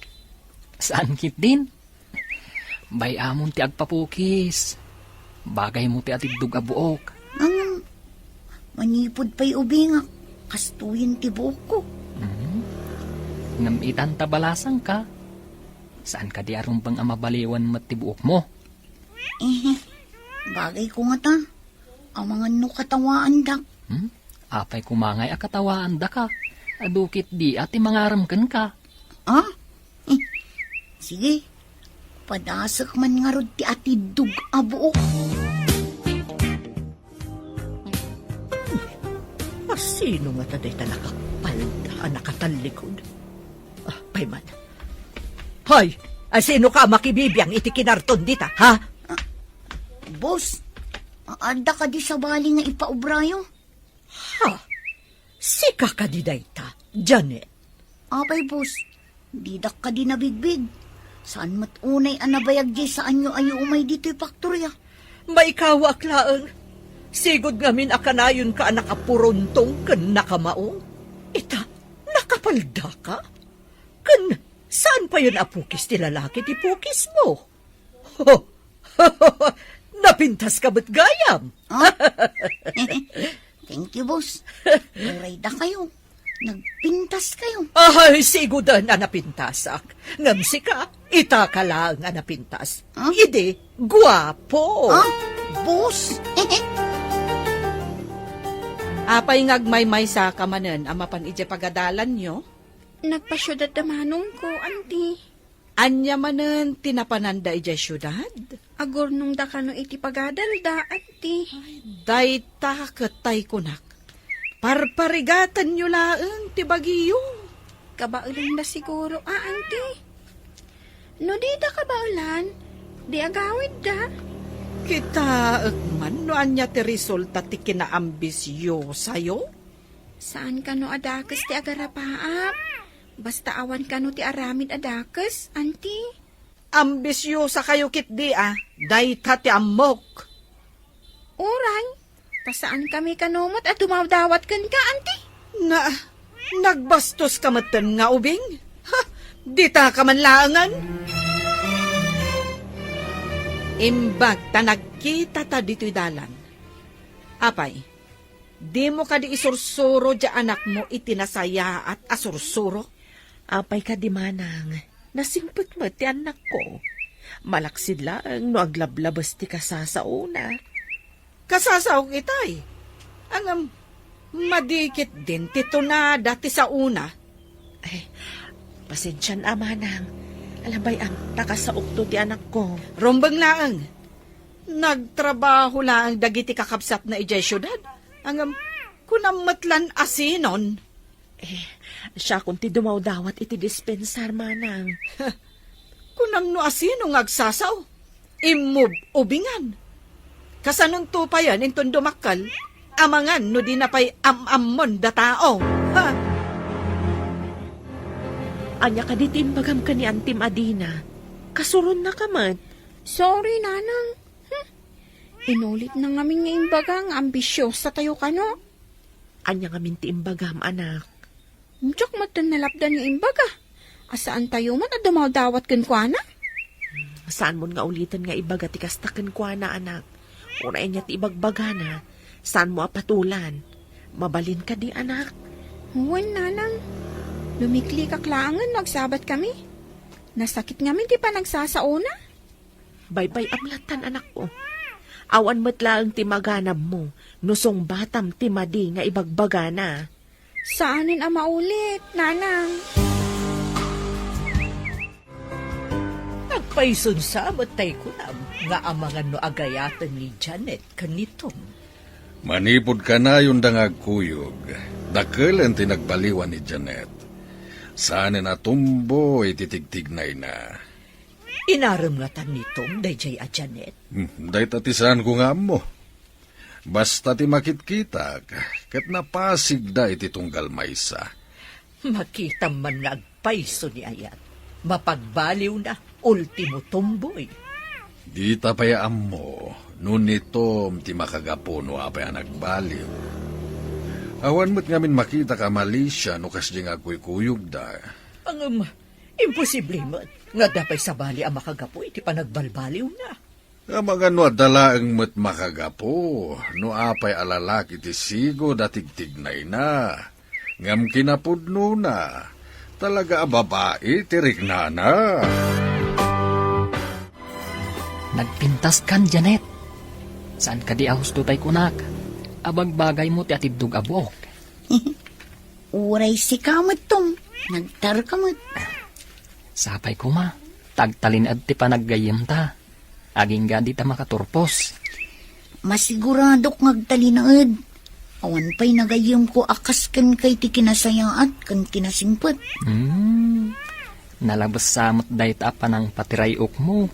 Saan ketdin? Bay-amon ti agpapukis. Bagaymo ti atiddog a buok. Ang manipud pay ubingak, kastoyen ti buokko. Mhm. Ngem itan ta balasangka, saan kadi a rumbeng a mabaliwan met ti buokmo? Eh, bagay ko ngata. Amangan no katawaandak. Hmm? Apay koma ngay a katawaandaka? Adu ketdi a ti mangarem kenka. Ah? Eh, sige. Padasek man ngarud ti atiddog a buok. A, sino ngata dayta nakapalda a nakatallikod? Ah, pay man. Hoy! A, sino ka a makibibiang iti kinarton dita, ha? Ah, boss, a-, adda kadi sabali nga ipaubrayo? Ha? Sika kadi dayta, Janet? Apay, boss, didak kadi nabigbig. Saan met unay a nabayag diay saanyo a umay ditoy faktorya? Maikawaak laeng. Sigud ngamin a kanayonka a nakapuruntong ken nakamaong. Ita, nakapaldaka? Ken saan payen a pukis ti lalaki ti pukismo? Napintaska met gayam. Ah? Thank you, boss. Uray dakayo. Nagpintaskayo. Ay, siguden a napintasak. Ngem sika, itaka laeng a napintas. Ah? Idi, guapo. Ah? Boss? Apay nga agmaymaysaka manen a mapan idiay pagadalanyo? Nagpasiudad da manongko, anti. Ania manen ti napananda idiay siudad? Agurnongda kano iti pagadalda, anti. Ay, dayta ket tay kunak. Parparigatanyo laeng ti bagiyo. Kabaelan da siguro, a, anti. No dida kabaelan, di agawidda. Kitaek man no ania ti resulta ti kinaambisyosayo. Saan kano a dakes ti agarapaap. Basta awan kano ti aramid a dakes, anti. Ambisyosa kayo ketdi a, dayta ti ammok. Uray, ta saan kami kano met a dumawdawat kenka, anti? Na, nagbastoska metten nga ubing? Ha, dita ka man laengen? Imbag ta nagkita ta ditoy dalan. Apay, dimo kadi isursuro diay anakmo iti nasayaat a sursuro? Apay kadi manang, nasingpet met ti annakko. Malaksid laeng no aglablabes ti kasasaona. Kasasaok itay. Ngem, madi ketdin ti tunada ti saona. Ay, pasensian a manang. Alabay, am, ta kasaokto ti anakko. Rumbeng laeng. Nagtrabaho laeng dagiti kakabsatna idiay siudad. Ngem, kunam met lan a sinon. Eh, siakon ti dumawdawat iti dispensar, manang. Kunam no a sino nga agsasao. Immub-ubingan. Kasanonto payen inton dumakkel, amangan no dina pay am-ammon da tao. Ha? Ania kadi ti imbagam ken ni Antim a Dina? Kasuronnaka met. Sorry, Nanang. Hmm. Inulitna ngamin nga imbaga nga ambisyosa tayo kano. Ania ngamin ti imbagam, anak? Diak met nalapdan nga imbaga. A saan tayo met a dumawdawat kenkuana? Saanmon nga uliten nga ibaga ti kasta kenkuana, anak. Uray ania ti ibagbagana, saanmo a patulan. Mabalin kadi, anak? Wen, Nanang. Lumiklikak laengen no agsabat kami. Nasakit ngamin ti panagsasaona. Baybay-am lattan, anakko. Awan met laeng ti maganabmo no sungbatam ti madi nga ibagbagana. Saanen a maulit, Nanang. Agpayson sa met tay kunam nga amangan no agayaten ni Janet ken ni Tom. Manipud kanayonda nga agkuyog, dakelen ti nagbaliwan ni Janet. Saanen a tumboy ti tigtignayna. Inarem ngatan ni Tom daydiay a Janet? Hmm, dayta ti saanko nga ammo. Basta ti makitkitak, ket napasigda iti tunggal maysa. Makitam man nga agpayso ni ayat. Mapagbaliwna, ultimo tumboy. Dita pay ammo, no ni Tom ti makagapu no apay a nagbaliw. Awan met ngamin makitak a malisia no kasdiay nga agkuykuyogda. Ngem, imposible met nga adda pay sabali a makagapu iti panagbalbaliwna. Amangan no adda laeng met makagapu, no apay a lalaki ti sigud a tigtignayna. Ngem kinapudnona, talaga a babai ti riknana. Nagpintaskan, Janet. Saan kadi a husto tay kunak? Abagbagaymo ti atiddog a buok. Uray sika met, Tom. Nagtarka met. Sapay koma, ta agtalinaed ti panaggayyemta. Agingga dita makaturpos. Masiguradok nga agtalinaed. Awan pay nagayyemko a kas kenka iti kinasayaat ken kinasingpet. Hmm. Nalabes sa met dayta a panangpatiray-okmo.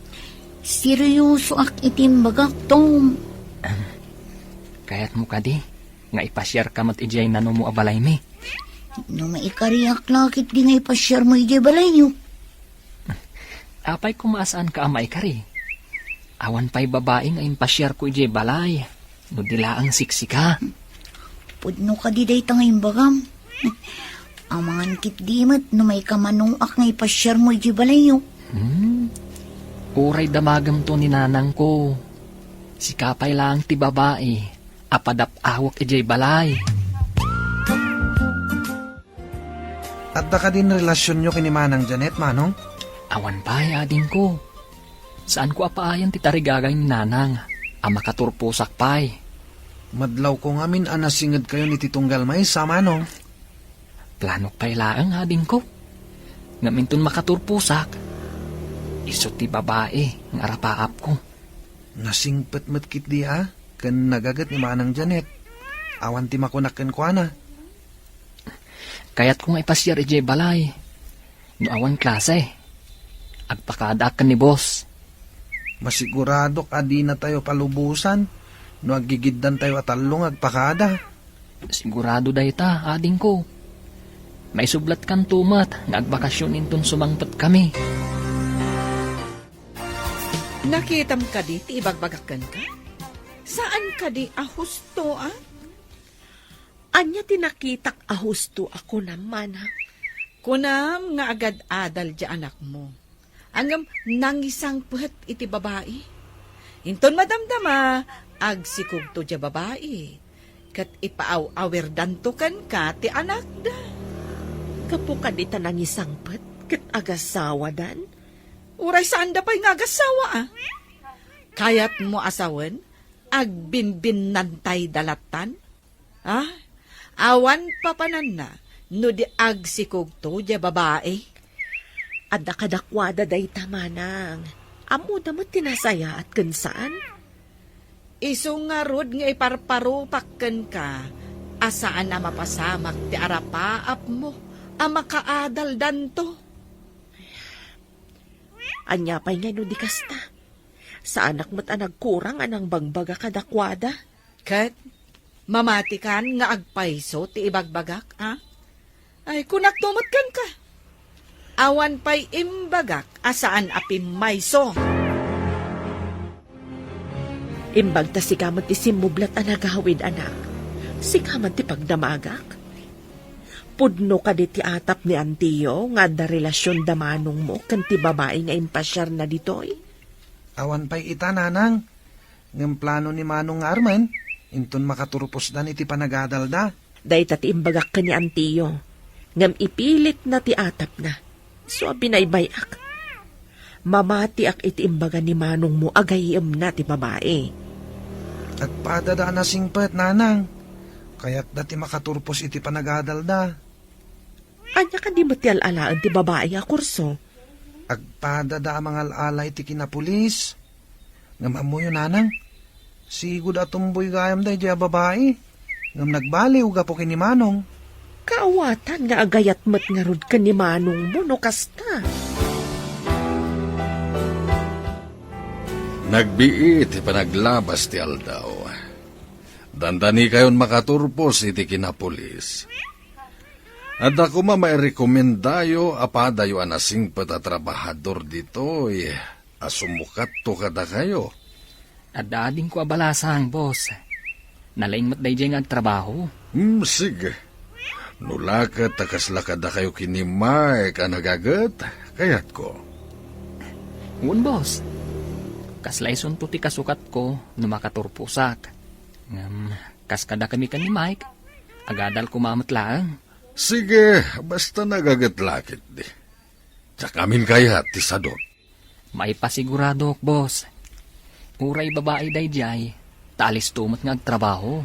Seryosoak iti imbagak, Tom. Kayatmo kadi nga ipasiarka met idiay nanumo a balaymi? No maikariak la ketdi nga ipasiarmo idiay balayyo. Apay koma a saanka a maikari? Awan pay babai nga impasiarko idiay balay, no di laeng siksika. Pudno kadi dayta nga imbagam. Amangan ketdi met no maikamanoak nga ipasiarmo idiay balayyo. Hmm. Uray damagemto ni nanangko. Sika pay laeng ti babai a padap-awek idiay balay. Adda kadin relasionyo ken ni Manang Janet, Manong? Awan pay, adingko. Saanko a paayan ti tarigagay ni Nanang a makaturposak pay. Madlawko ngamin a nasingedkayon iti tunggal maysa, Manong. Planok pay laeng, adingko. Ngem inton makaturposak, isu ti babai nga arapaapko. Nasingpet met ketdi a ken nagaget ni Manang Janet. Awan ti makunak kenkuana. Kayatko nga ipasiar idiay balay. No awan klase, agpakadaak ken ni boss. Masiguradok a dinatayo palubosan no aggigiddantayo a tallo nga agpakada. Sigurado dayta, adingko. Maisublatkanto met nga agbakasyon inton sumangpetkami. Nakitam kadi ti ibagbagak kenka? Saan kadi a husto, a? Ania ti nakitak a husto a kunam, Manang? Kunam nga agad-adal diay anakmo. Ngem nangisangpet iti babai. Inton madamdama, agsikogto diay babai. Ket ipaaw-awirdanto kenka ti anakda. Gapu kadi ta nangisangpet ket agasawadan? Uray saanda pay nga agasawa, a? Kayatmo a sawen, agbinbinnantayda lattan? A? Awan papananna no di agsikogto diay babai? Adda kadakuada dayta, Manang. Ammoda met ti nasayaat ken saan. Isu ngarud nga iparparupak kenka a saan a mapasamak ti arapaapmo a makaadaldanto. Ania pay ngay no di kasta? Saanak met a nagkurang a nangbagbaga kadakuada. Ket mamatikan nga agpayso ti ibagbagak, a? Ay, kunakto met kenka. Awan pay imbagak a saan a pimmayso. Imbag ta sika met ti simmublat a nagawid, anak. Sika met ti pagdamagak. Pudno kadi ti atap ni Antiyo nga adda relasion da manongmo ken ti babai nga impasiarna ditoy? Awan pay ita, Nanang. Ngem plano ni Manong nga armen, inton makaturposdan iti panagadalda. Dayta ti imbagak ken ni Antiyo, ngem ipilitna ti atapna. Isu a binaybay-ak. Mamatiak iti imbaga ni manongmo a gayyemna ti babai. Agpadada a nasingpet, Nanang. Kayatda ti makaturpos iti panagadalda. Ania kadi met ti al-alaen ti babai a kurso? Agpadada a mangal-ala iti kinapulis. Ngem ammoyo, Nanang, sigud a tumboy gayam daydiay a babai. Ngem nagbaliw gapu ken ni Manong. Kaawatan nga agayat met ngarud ken ni manongmo no kasta. Nagbii ti panaglabas ti aldaw. Dandanikayon makaturpos iti kinapulis. Adda koma mairekomendayo a padayo a nasingpet a trabahador ditoy a sumukatto kadakayo. Adda adingko a balasang, boss. Nalaing met daydiay nga agtrabaho. Hmm, sige. No la ket ta kasla kadakayo ken ni Mike a nagaget, kayatko. Wen, boss. Kasla isunto ti kasukatko no makaturposak. Ngem, kas kadakami ken ni Mike, agadal koma met laeng. Sige, basta nagaget la ketdi. Diak amin kayat ti sadut. Maipasiguradok, boss. Uray babai daydiay, ta alisto met nga agtrabaho.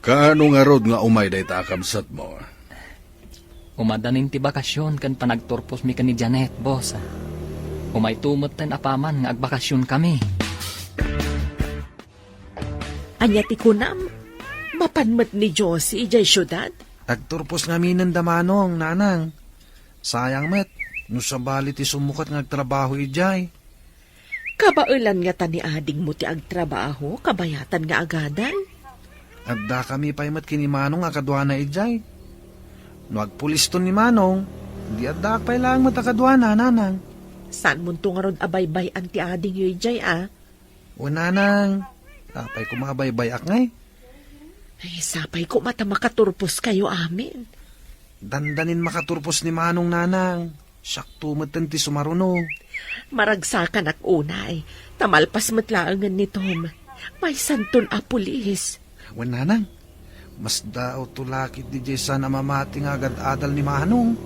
Kaano ngarud nga umay dayta a kabsatmo? Umadanin ti bakasion ken panagturposmi ken ni Janet, boss. Umayto metten apaman nga agbakasionkami. Ania ti kunam? Mapan met ni Josie idiay siudad? Agturpos ngaminen da manong, nanang. Sayang met, no sabali ti sumukat nga agtrabaho idiay. Kabaelan ngata ni adingmo ti agtrabaho, kabayatan nga agadal? Addakami pay met ken ni manong a kaduana idiay. No agpuliston ni manong, di addaak pay laeng met a kaduana, nanang. Saanmonto ngarud a baybay-an ti adingyo idiay, a? Wen, nanang, apay koma a baybay-ak ngay? Ay, sapay koma ta makaturposkayo amin. Dandanin makaturpos ni manong, nanang. Siakto metten ti sumaruno. Maragsakanak unay, ta malpas met laengen ni Tom. Maysanton a pulis. Wen, nanang, masdaawto la ketdi diay saan a mamati nga agad-adal ni manong.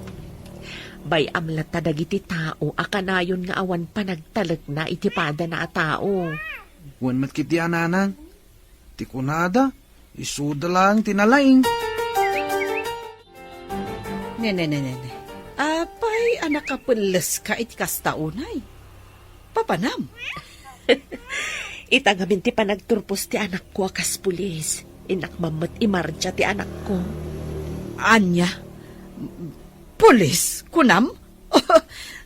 Bay-am latta dagiti tao a kanayon nga awan panagtalekna iti padana a tao. Wen met ketdi a, nanang. Ti kunada, isuda laeng ti nalaing. Ne, ne, ne, ne, ne. Apay a nakapelleska iti kasta unay? Papanam? Ita ngamin ti panagturpos ti anakko a kas pulis. Innak met imartsia ti anakko. Ania? Pulis, kunam?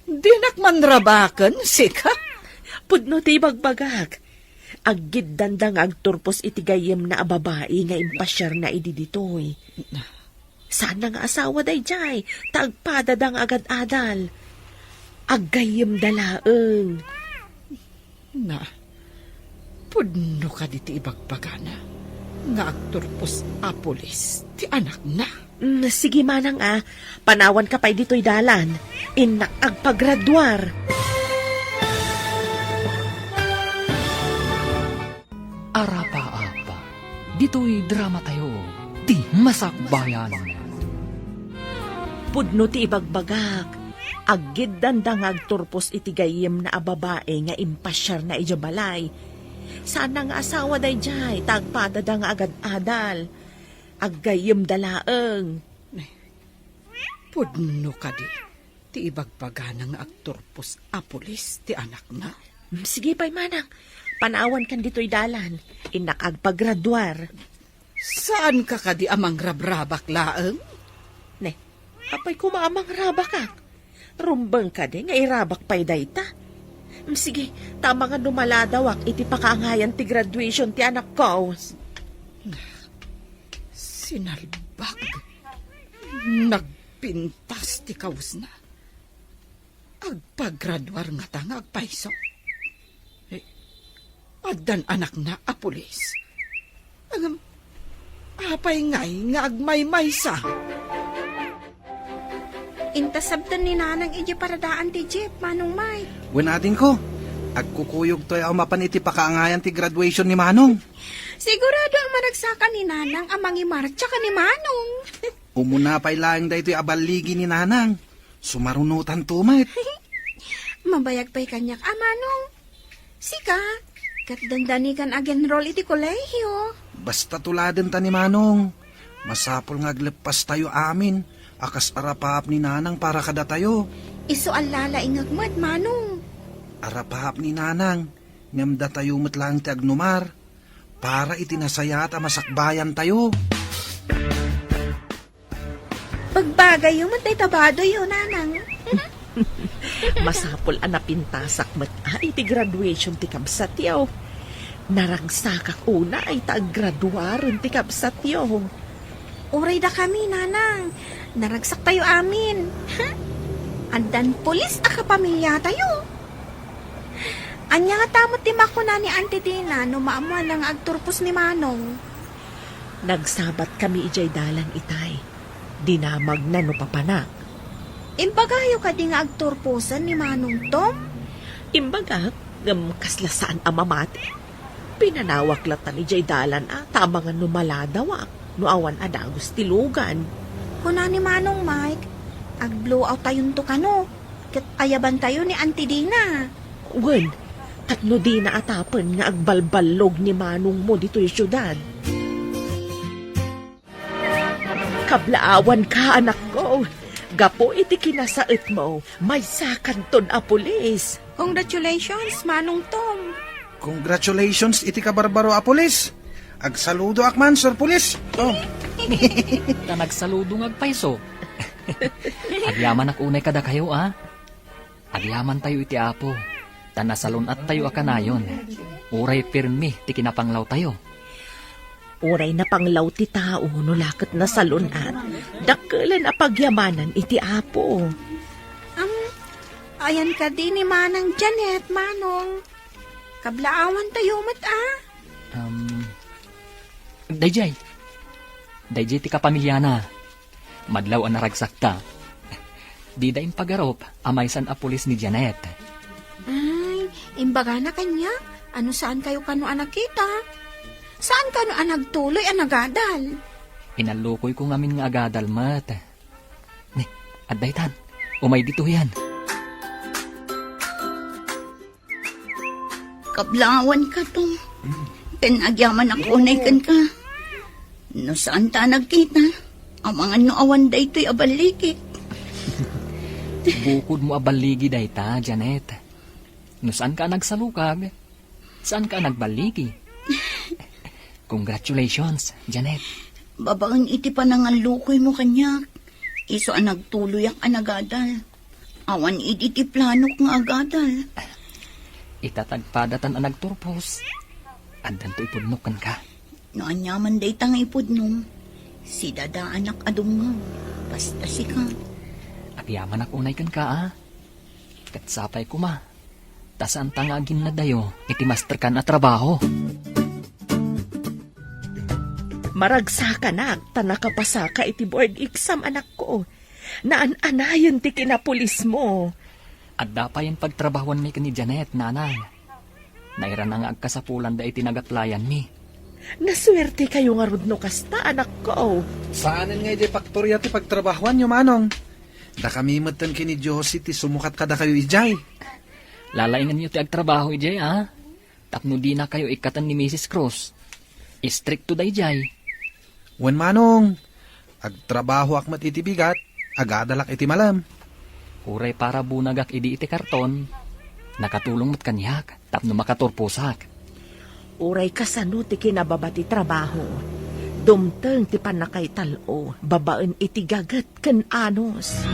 Dinak manrabaken, sika? Pudno ti ibagbagak. Aggiddanda nga agturpos iti gayyemna a babai nga impasiarna idi ditoy. Saanna nga asawa daydiay, ta agpadada nga agad-adal. Aggayyemda laeng. Na, pudno kadi ti ibagbagana nga agturpos a pulis ti anakna? Mm, sige manang a, panawanka pay ditoy dalan. Innak agpagraduar. Arapaapa, ditoy dramatayo, ti Masakbayan. Pudno ti ibagbagak, aggiddanda nga agturpos iti gayyemna a babai nga impasiarna idiay balay. Saanna nga asawa daydiay, ta agpadada nga agad-adal. Aggayyemda laeng. Pudno kadi ti ibagbagana nga agturpos a pulis ti anakna? Mm, sige pay manang, panawankan ditoy dalan, innak agpagraduar. Saanka kadi a mangrabrabak laeng? Ne, apay koma a mangrabakak? Rumbeng kadi nga irabak pay dayta? Mm, sige, ta amangan no maladawak iti pakaangayan ti graduation ti anakko. Sinalbag. Nagpintas ti kawesna. Agpagraduar ngata nga agpayso. Eh, addan anakna a pulis. Ngem, apay ngay nga agmaymaysa? Inta sabten ni Nanang idiay paradaan ti jeep, Manong Mike. Wen, adingko, agkukuyogtoy a mapan iti pakaangayan ti graduation ni Manong. Sigurado a maragsakan ni Nanang a mangimartsa ken ni Manong. Umuna pay laeng daytoy a balligi ni Nanang. Sumarunotanto met. Mabayag pay kaniak a, Manong. Sika, ket dandani kan ag-enroll iti kolehiyo. Basta tuladenta ni Manong. Masapul nga agleppastayo amin a kas arapaap ni Nanang para kadatayo. Isu a lalaingek met, Manong. Arapaap ni Nanang, ngem datayo met laeng ti agnumar para iti nasayaat a masakbayantayo. Agbagayyo met dayta badoyyo, nanang. Masapul a napintasak met a iti graduation ti kabsatyo. Naragsakak unay ta aggraduaren ti kabsatyo. Uray dakami, nanang. Naragsaktayo amin. Addan pulis a kapamiliatayo. Ania ngata met ti makuna ni Auntie Dina no maammuanna nga agturpos ni Manong? Nagsabatkami idiay dalan itay. Dinamagna no papanak. Imbagayo kadi nga agturposen ni Manong Tom? Imbagak, ngem kasla saan a mamati. Pinanawak latta idiay dalan a ta amangan no maladawak, no awan a dagus ti lugan. Kuna ni Manong Mike, ag-blowout tayonto kano, ket ayabantayo ni Auntie Dina. Wen, tapno dina atapen nga agbalballog ni manongmo ditoy siudad. Kablaawanka, anakko. Gapu iti kinasaetmo, maysakanton a pulis. Congratulations, Manong Tom. Congratulations iti kabarbaro a pulis. Agsaludoak man, Sir Pulis. Oh. Ta nagsaludo nga agpayso. Agyamanak unay kadakayo, a. Agyamantayo iti Apo, ta nasalun-attayo a kanayon, uray pirmi ti kinapanglawtayo. Uray napanglaw ti tao no la ket nasalun-at, dakkelen a pagyamanan iti Apo. Am, ayan kadi ni Manang Janet, Manong. Kablaawantayo met, a? Am, daydiay. Daydiay ti kapamiliana. Madlaw a naragsakta. Dida impagarup a maysan a pulis ni Janet. Ay, imbagana kaniak, a no saankayo kano a nakita. Saan kano a nagtuloy a nagadal? Inallukoyko ngamin nga agadal met. Ni, adda itan. Umay ditoyan. Kablaawanka, Tom. Ken agyamanak unay kenka. No saanta a nagkita, amangan no awan daytoy a balligik. Bukodmo a balligi dayta, Janet. No saanka a nagsalukag, saanka a nagballigi. Congratulations, Janet. Babaen iti panangallukoymo kaniak, isu a nagtuloyak a nagadal. Awan idi ti planok nga agadal. Ita ta agpadatan a nagturpos, addanto ipudnok kenka. No aniaman dayta nga ipudnom, sidadaanak a dumngeg, basta sika. Agyamanak unay kenka, a. Ket sapay koma, ta saanta nga aginnadayo iti masterkan a trabaho. Maragsakanak ta nakapasaka iti board exam, anakko. Naan-anayen ti kinapulismo. Adda payen pagtrabahuanmi ken ni Janet, nanang. Nairana nga agkasapulanda iti nagaplayanmi. Nasuertekayo ngarud no kasta, anakko. Saanen nga idiay paktoria ti pagtrabahuanyo, manong. Dakami metten ken ni Josie ti sumukat kadakayo idiay. Lalainganyo ti agtrabaho idiay, a? Tapno dinakayo ikkaten ni Misis Cruz. Istrikto daydiay. Wen, manong, agtrabahoak met iti bigat, agadalak iti malem. Uray para bunagak idi iti karton, nakatulong met kaniak tapno makaturposak. Uray kasano ti kinababa ti trabaho, dumteng ti pannakaital-o babaen iti gaget ken anus.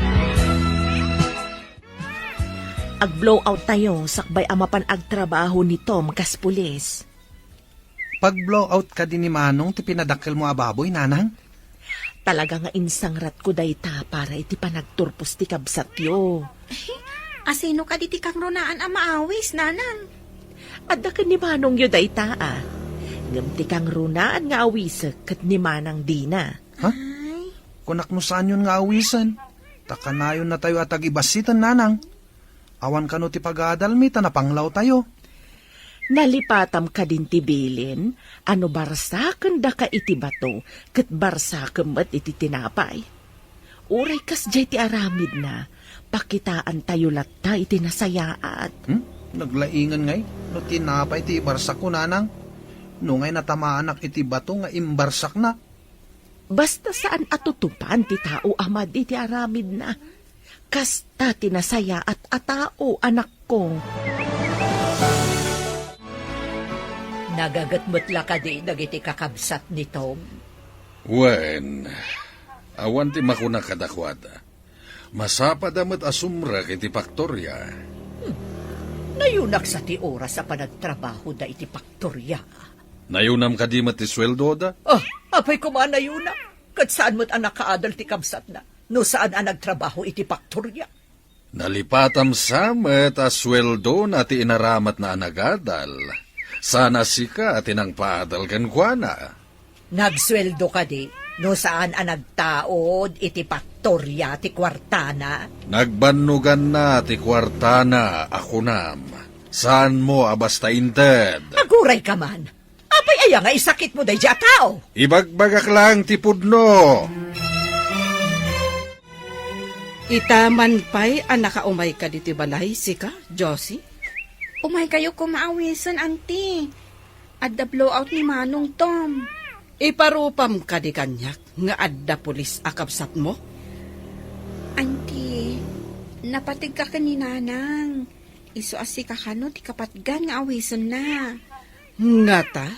Ag-blowout tayo sakbay a mapan agtrabaho ni Tom kas pulis. Pag-blowout kadi ni Manong ti pinadakkelmo a baboy, nanang? Talaga nga insangratko dayta para iti panagturpos ti kabsatyo. Asino kadi ti kangrunaan a maawis, nanang? Adda ken ni Manongyo dayta, a. Ngem ti kangrunaan nga awisek ket ni Manang Dina. Ha? Ay. Kunak no saanyon nga awisen. Ta kanayonnatayo a tagibassiten, nanang. Awan kano ti pagadalmi ta napanglawtayo. Nalipatam kadin ti bilin a no barsakendaka iti bato, ket barsakem met iti tinapay. Uray kasdiay ti aramidna, pakitaantayo latta iti nasayaat. Hmm? Naglaingen ngay no tinapay ti ibarsakko, nanang. No ngay natamaanak iti bato nga imbarsakna. Basta saan a tutupan ti tao a madi ti aramidna. Kasta ti nasayaat a tao, anakko. Nagaget met la kadi dagiti kakabsat ni Tom? Wen, Awan ti makuna kadakuada. Masapada met a sumrek iti paktoria. Hmm. Nayunak sa ti oras a panagtrabahoda iti paktoria. Nayunam kadi met ti sueldoda? Ah, apay koma a nayuna? Ket saan met a nakaadal ti kabsatna no saan a nagtrabaho iti paktoria. Nalipatam sa met a sueldona ti inaramatna a nagadal. Saan a sika ti nangpaadal kenkuana. Nagsueldo kadi no saan a nagtaud iti paktoria ti kuartana? Nagbannoganna ti kuartana a kunam. Saanmo a basta inted? Aguray ka man. Apay aya nga isakitmo daydi a tao? Ibagbagak laeng ti pudno. Ita man pay a nakaumayka ditoy balay, sika, Josie? Umaykayo koma awisen, Auntie. Adda blowout ni Manong Tom. Iparupam kadi kaniak nga adda pulis a kabsatmo? Auntie, napategka ken ni Nanang. Isu a sika kano ti kapatgan nga awisenna. Ngata?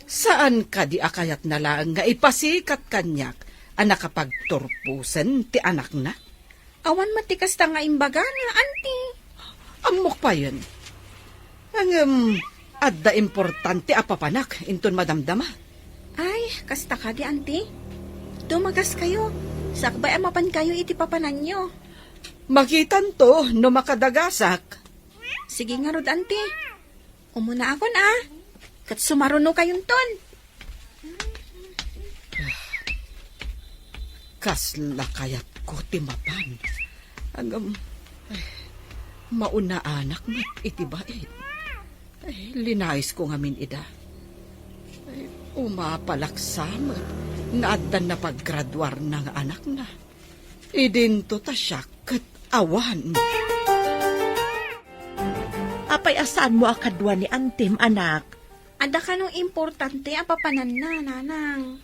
Saan kadi a kayatna laeng nga ipasikat kaniak a nakapagturposen ti anakna? Awan met ti kasta nga imbagana, Auntie. Ammok payen. Ngem, adda importante a papanak inton madamdama. Ay, kasta kadi, Auntie? Dumagaskayo. Sakbay a mapankayo iti papananyo. Makitanto no makadagasak. Sige ngarud, Auntie. Umunaakon a. Ket sumarunokayonton. Kasla kayatko ti mapan. Ngem, ay, maunaanak met iti baet. Ay, linaisko ngamin ida. Ay, umapalak sa met nga addan napaggraduarna nga anakna. Idinto ta siak ket awan. Apay a saanmo a kadua ni Antim, anak? Adda kano importante a papananna, Nanang.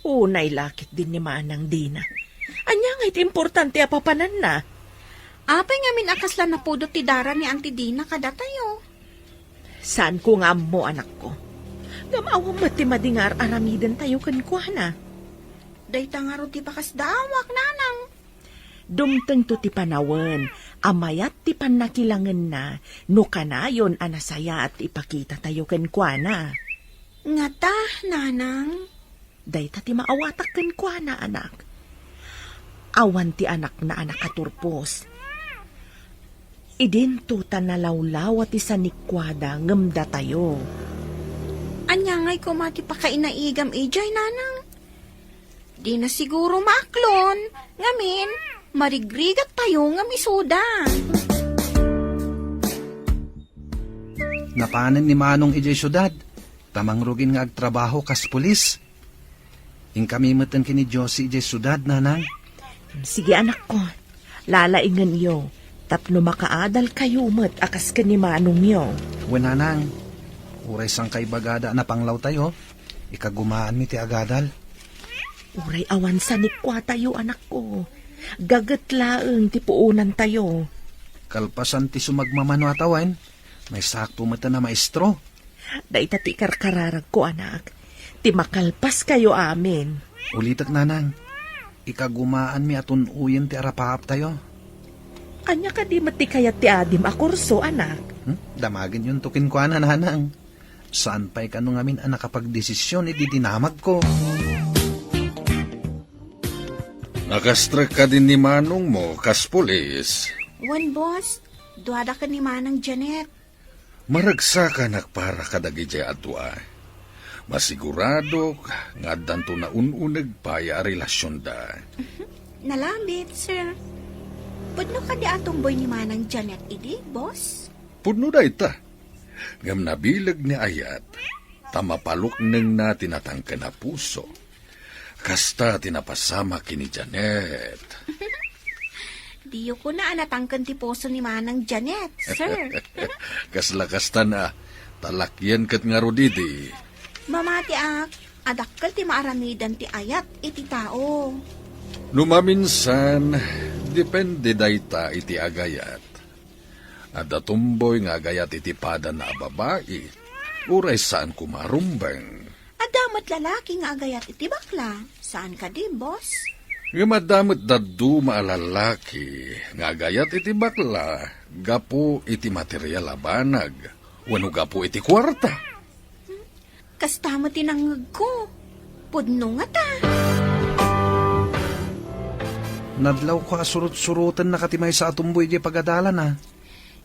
Unay la ketdin ni Manang Dina. Ania ngay ti importante a papananna? Apay ngamin a kasla napudot ti dara ni Auntie Dina kadatayo? Saanko nga ammo, anakko. Ngem awan met ti madi nga ar-aramidentayo kenkuana. Dayta ngarud ti pakasdaawak, Nanang. Dumtengto ti panawen a mayat ti pannakilangenna no kanayon a nasayaat ti ipakitatayo kenkuana. Ngata, Nanang? Dayta ti maawatak kenkuana, anak. Awan ti anakna a nakaturpos. Idinto ta nalawlawa ti sanikuada ngem datayo. Ania ngay koma ti pakainaigam idiay, Nanang? Dina siguro maaklon, ngamin, marigrigat tayo ngem isuda. Napanen ni Manong idiay siudad, ta mangrugin nga agtrabaho kas pulis. Inkami metten ken ni Josie idiay siudad, Nanang. Sige, anakko. Lalaingenyo, tapno makaadalkayo met a kas ken ni manongyo. Wen, Nanang. Uray sangkaibagada a napanglawtayo, ikagumaanmi ti agadal. Uray awan sanikuatayo, anakko. Gaget laeng ti puonantayo. Kalpasan ti sumagmamano a tawen, maisakto met a maestro. Dayta ti karkararagko, anak. Ti makalpaskayo amin. Ulitek, Nanang. Ikagumaanmi a tun-oyen ti arapaaptayo. Ania kadi met ti kayat ti adim a kurso, anak? Hmm? Damagenyonto kenkuana, Nanang. Saan pay kano ngamin a nakapagdesisyon idi dinamagko. Nakastrek kadi ni manongmo kas pulis? Wen, boss. Duada ken ni Manang Janet. Maragsakanak para kadagidiay a dua. Masiguradok nga addanto naun-uneg pay a relasionda. Nalabit, sir. Pudno kadi a tumboy ni Manang Janet idi, boss? Pudno dayta. Ngem nabileg ni Ayat, ta mapaluknengna ti natangken a puso. Kasta ti napasamak ken ni Janet. Diyo kuna a natangken ti puso ni Manang Janet, sir. Kasla kastan a, talakian ket ngarud idi. Mamatiak, a dakkel ti maaramidan ti ayat iti tao. No maminsan, depende dayta iti agayat. Adda tumboy nga agayat iti padana a babai, uray saan koma a rumbeng. Adda met lalaki nga agayat iti bakla, saan kadi, boss? Ngem adda met dadduma a lallaki nga agayat iti bakla gapu iti material a banag wenno gapu iti kuarta. Kasta met ti nangngegko. Pudno ngata. Nadlawko a surot-surotennak ti maysa a tumboy idiay pagadalana.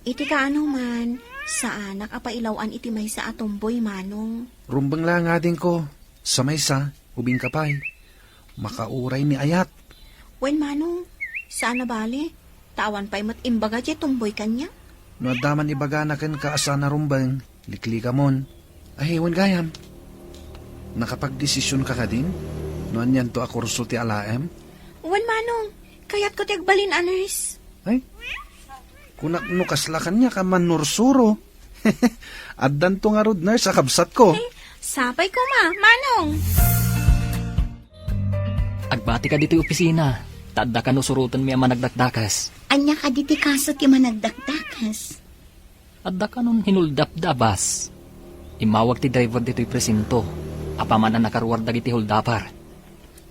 Iti kaano man, saanak a pailaw-an iti maysa a tumboy, Manong. Rumbeng la nga adingko, sa maysa, ubingka pay. Makauray ni ayat. Wen, Manong, saan a bale. Ta awan pay met imbaga diay tumboy kaniak. No adda man ibagana kenka a saan a rumbeng, liklikamon. Ay, wen gayam. Nakapagdesisionka kadin? No anianto a kurso ti alaem? Wen, Manong, kayatko ti agbalin a nurse. Ay, kunak no kasla kaniak a manursuro. Addanto ngarud nurse a kabsatko. Eh, sapay koma, Manong. Agbati ka ditoy opisina, ta adda kano surotenmi a managdakdakas. Ania kadi ti kaso ti managdakdakas? Adda kanon hinuldapda a bus. Immawag ti driver ditoy presinto, apaman a nakaruar dagiti huldapper.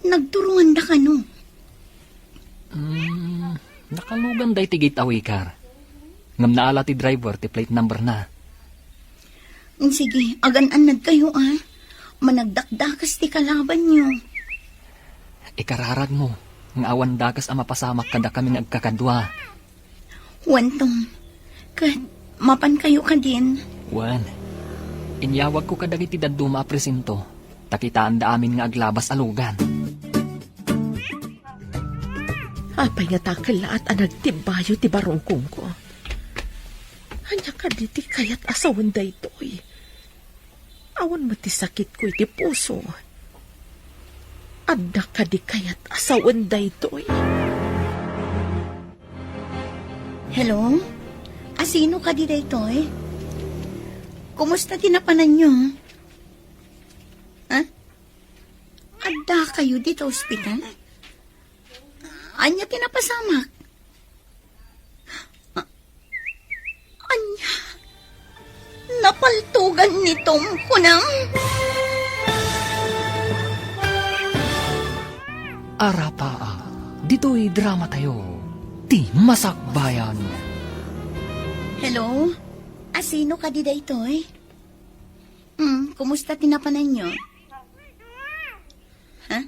Nagturongan da kano? Hmm, nakalugan da iti gateway car. Ngem naala ti driver ti plate number na. Sige, agan-annad kayo, ah. Managdakdakas ti kalabanyo. Ikararag mo, nga awan dakas a mapasamak kadakami nga agkakadua. Wen, Tom, ket mapan kayo kadin? Wen, inyawagko kadagiti dadduma a presinto, ta kitaanda amin nga aglabas a lugan. Apay nga dakkellaat a nagtibbayo ti barukongko? Ania kadi ti kayat a sawen daytoy? Awan met ti sakitko iti puso. Adda kadi kayat a sawen daytoy? Hello? Asino kadi daytoy? Kumusta ti napananyo? Ha? Adda kayo dita ospital? Ania ti napasamak? A-, ania? Napaltogan ni Tom, kunam? Arapaak, ditoy drama tayo, ti Masakbayan. Hello? Asino kadi daytoy? Hmm, kumusta ti napananyo? Ha?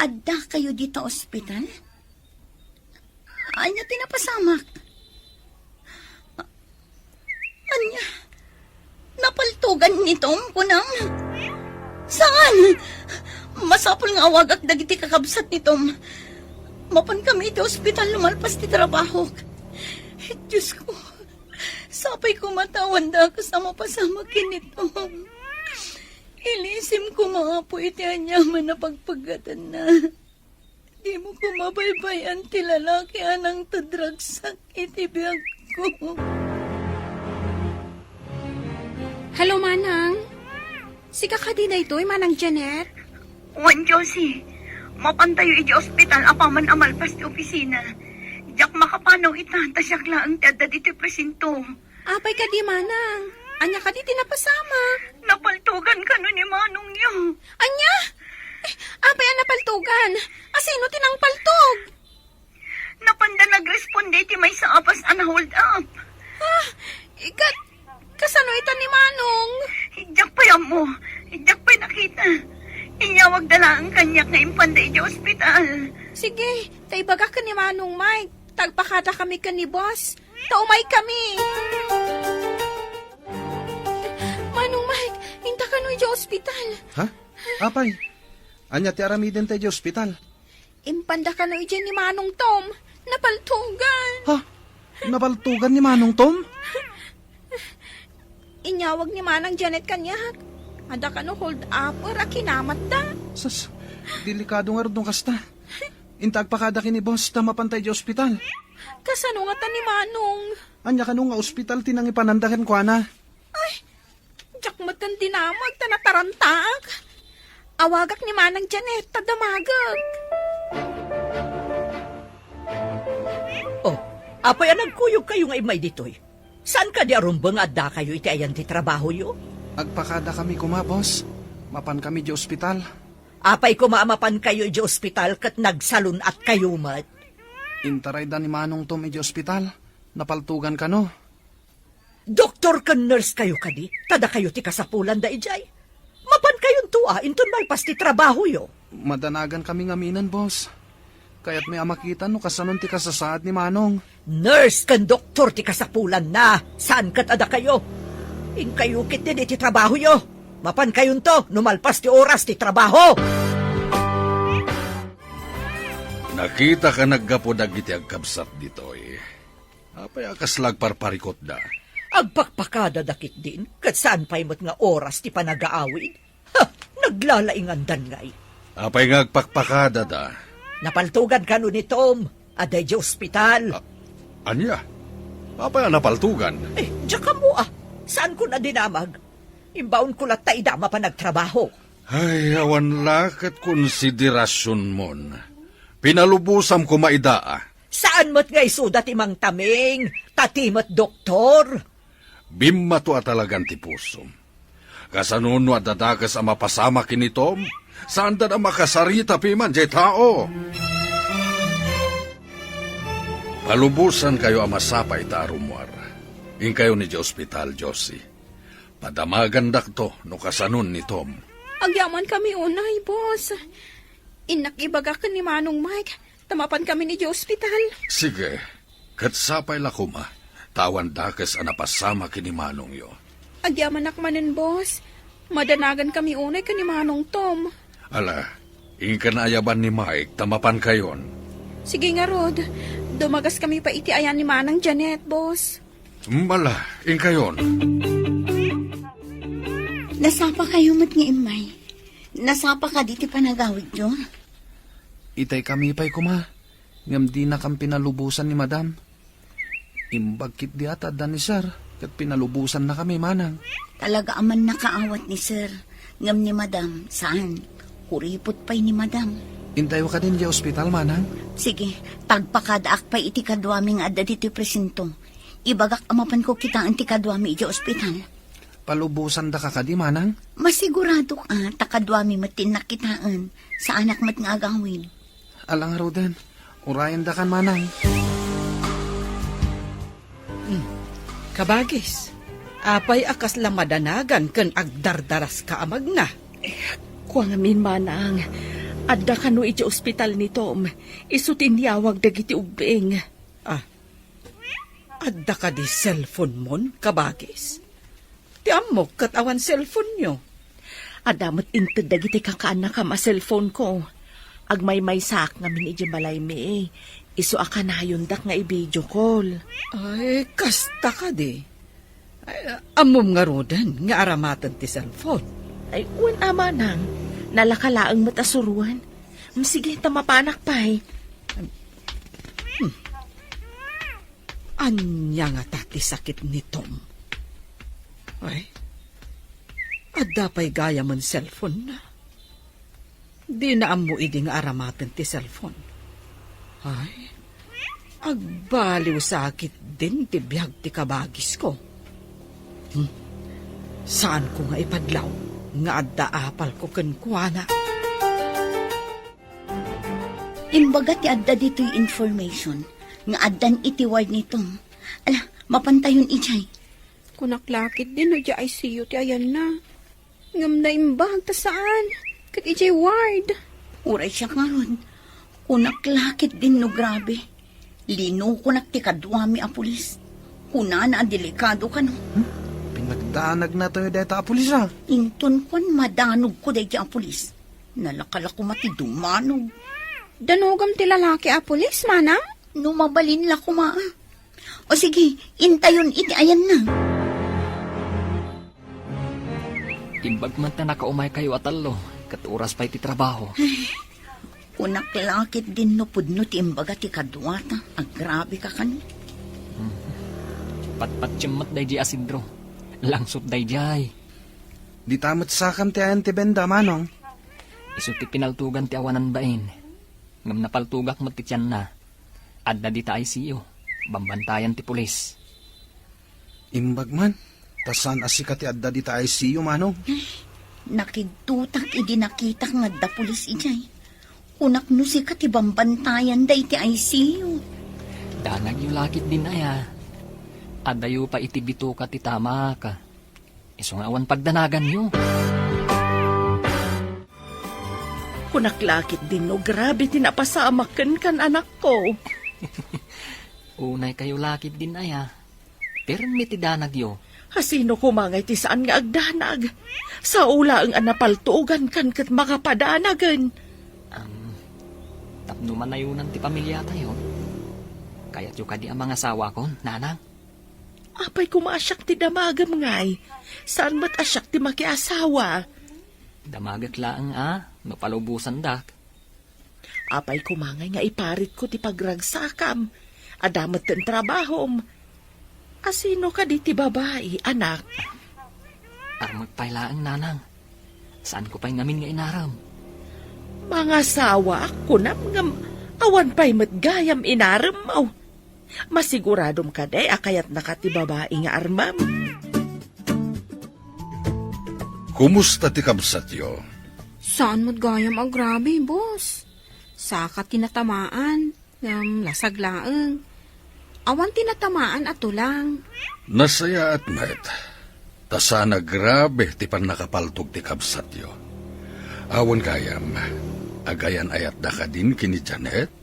Adda kayo dita ospital? Ania ti napasamak? A-, ania? Napaltogan ni Tom, kunam? Saan? Masapul nga awagak dagiti kakabsat ni Tom. Mapan kami iti ospital lumalpas ti trabahok. Diyos ko, sapay koma ta awan dakas a mapasamak ken ni Tom. Ilisim koma, Apo, iti aniaman a pagpaggatanna. Dimo koma baybay-an ti lalaki a nangted ragsak iti biagko. Hello, Manang. Sika kadi daytoy, Manang Janet? Wen, Josie. Mapantayo iti ospital apaman a malpas ti opisina. Diak makapanaw ita, ta siak laeng ti adda ditoy presinto. Apay kadi, Manang? Ania kadi ti napasamak? Napaltogan kano ni manongyo. Ania? Eh, apay a napaltogan? Asino ti nangpaltog? Napanda nagresponde iti maysa a bus a na-hold up. Ah, ikat, kasano ita ni Manong? Diak pay ammo. Diak pay nakita. Inyawagda laeng kaniak nga impanda idiay ospital. Sige, ta ibagak ken ni Manong Mike. Ta agpakada kami ken ni boss. Ta umay kami. Manong Mike, inta kano idiay ospital. Ha? Apay? Ania ti aramidenta idiay ospital? Impanda kano idiay ni Manong Tom. Napaltugan. Ha? Napaltugan ni Manong Tom? Inyawag ni Manang Janet kaniak. Adda kano hold upper a kinamatda. Sus, delikado ngarud no kasta. Inta agpakada ken ni boss ta mapanta idiay ospital. Kasano ngata ni Manong? Ania kano nga ospital ti nangipananda kenkuana? Ay, diak met dinamag ta natarantaak. Awagak ni Manang Janet ta damagek. Oh, apay a nagkuyogkayo nga immay ditoy? Saan kadi a rumbeng nga addakayo iti ayan ti trabahoyo? Agpakadakami koma, boss. Mapankami idiay ospital. Apay koma a mapankayo idiay ospital ket nagsalun-atkayo met? Intarayda ni Manong Tom idiay ospital. Napaltogan kano. Doktor ken nurse kayo kadi? Ta dakayo ti kasapulanda idiay. Mapankayonto a, inton malpas ti trabahoyo. Madanagan kami ngamin, boss. Kayatmi a makita no kasano ti kasasaad ni Manong. Nurse ken doktor ti kasapulanna, saan ket a dakayo. Inkayo ketdi iti trabahoyo. Mapankayonto no malpas ti oras ti trabaho. Nakita ka naggapu dagiti agkabsat ditoy. Apay a kasla agparparikutda? Agpakpakadada ketdin, ket saan pay met nga oras ti panagaawid. Ha! Naglalaingandan ngay. Apay nga agpakpakadada? Napaltogan kano ni Tom, adda idiay ospital. A-, ania? Apay a napaltogan? Eh, diak ammo a. Saanko a dinamag? Imbaonko latta ida mapan agtrabaho. Ay, awan la ket konsiderasionmon. Pinalubosam koma ida a. Saan met nga isuda ti Mang Taming, ta ti met doktor? Bimmato a talagan ti pusom. Kasano no adda dakes a mapasamak ken ni Tom? Saanda a makasarita piman diay tao. Palubosankayo a masapa ita a rummuar. Inkayon idiay ospital, Josie. Padamagandakto no kasanon ni Tom. Agyamankami unay, boss. Innak ibaga ken ni Manong Mike, ta mapankamin idiay ospital. Sige, ket sapay la koma, ta awan dakes a napasamak ken ni Manongyo. Agyamanak manen, boss. Madanagankami unay ken ni Manong Tom. Ala, inka naayaban ni Mike ta mapankayon. Sige ngarud, dumagaskami pay iti ayan ni Manang Janet, boss. Ala, inkayon. Nasapakayo met nga immay. Nasapa kadi ti panagawidyo? Itay kami pay koma, ngem dinakam pinalubosan ni Madam. Imbag ketdi a ta adda ni Sir, ket pinalubosannakami, Manang. Talaga a mannakaawat ni Sir, ngem ni Madam, saan. Kuripot pay ni Madam. Intayo kadi idiay ospital, Manang? Sige, tagpakadaak pay iti kaduami nga adda ditoy presinto. Ibagak a mapanko kitaen ti kaduami idiay ospital. Palubosandaka kadi, Manang? Masiguradok a ta kaduami met ti innak kitaen. Saanak met nga agawid. Ala ngaruden, urayendakan, Manang. Hmm. Kabagis, apay a kasla madanagan ken agdardaraska a magna? Kua ngamin, Manang, adda kano idiay ospital ni Tom, isu ti inyawag dagiti ubbing. Ah, adda kadi cellphone-mon, kabagis? Ti ammok ket awan cellphone-yo. Adda met inted dagiti kakaannakam a cellphone-ko. Agmaymaysaak ngamin idiay balaymi. Isu a kanayondak nga i-video call. Ay, kasta kadi. Ay, ammom ngaruden nga aramaten ti cellphone? Ay, wen a, Manang. Nalaka laeng met a suroen. Mm, sige, ta mapanak pay. Hmm. Ania ngata ti sakit ni Tom? Ay, adda pay gayamen cellphone-na. Dina ammo idi nga aramaten ti cellphone. Ay, agbaliw sa ketdin ti biag ti kabagisko. Hmm. Saanko nga ipadlaw nga adda apalko kenkuana. Imbaga ti adda ditoy information nga addan iti ward ni Tom. Ala, mapantayon idiay. Kunak la ketdin no idiay I C U ti ayanna. Ngem naimbag ta saan. Ket idiay ward. Uray siak ngarud. Kunak la ketdin no grabe. Linukonak ti kaduami a pulis. Kunana a delikado kano. Hmm? Pinagdanagna tayo dayta a pulis, a. Inton kuan, madanogko dayta a pulis. Nalaka la koma ti dumanog. Danogam ti lalaki a pulis, Manang? No mabalin la koma, a. O sige, intayon iti ayanna. Imbag man ta nakaumaykayo a tallo, ket oras pay ti trabaho. Ay, kunak la ketdin no pudno ti imbaga ti kaduata, agrabe ka kano. Hmm. Patpatiem met daydiay a sidro. Langsot daydiay. Dita met sakam ti ayan ti benda, Manong. Isu ti pinaltugan ti awanan bain. Ngem napaltugak met ti tianna. Adda dita I C U. Bambantayan ti pulis. Imbag man, ta saan a sika ti adda dita I C U, Manong. Nakidtutak idi nakitak nga adda pulis idiay. Kunak no sika ti bambantayan dayta I C U. Danagyo lakit din aya. Adayo pa iti bituka ti tamak. Isu nga awan pagdanaganyo. Kunak lakit din no grabe ti napasamak kenkan, anakko. Unay kayo lakit din aya. Pirmi ti danagyo. Asino koma ngay ti saan nga agdanag? Sao laeng a napaltugankan ket makapadanagen. Am, tapno manayonan ti pamiliatayo, kayatyo kadi a mangasawakon, nanang? Apay koma a siak ti damagem ngay? Saan met a siak ti makiasawa? Damagek laeng a, no palubosandak. Apay koma ngay nga iparitko ti pagragsakam? Adda met ti trabahom. Asino kadi ti babai, anak? Armek pay laeng, nanang. Saanko pay ngamin nga inarem. Mangasawaak, kunam, ngem awan pay met gayam inarem, aw. Masiguradom kadi a kayatnaka ti babai nga armem? Kumusta ti kabsatyo? Saan met gayam agrabe, boss. Saka ti natamaan, ngem lasag laeng. Awan ti natamaan a tulang. Nasayaat met, ta saan a grabe ti pannakapaltog ti kabsatyo. Awan gayam, agayan-ayatda kadin ken ni Janet?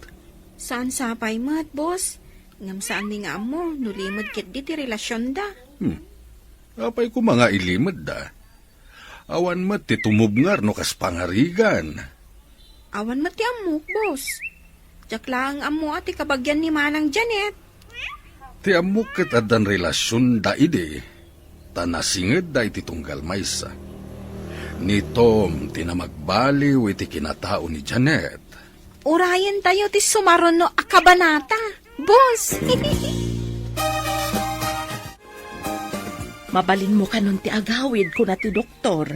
Saan sapay met, boss. Ngem saanmi nga ammo no limed ketdi ti relasionda. Hmm. Apay koma nga ilimedda? Awan met ti tumubngar no kas pangarigan. Awan met ti ammok, boss. Diak laeng ammo a ti kabagian ni Manang Janet. Ti ammok ket addan relasionda idi, ta nasingedda iti tunggal maysa. Ni Tom ti namagbaliw iti kinatao ni Janet. Urayentayo ti sumaruno a kabanata, boss. Mabalinmo kanon ti agawid, kuna ti doktor.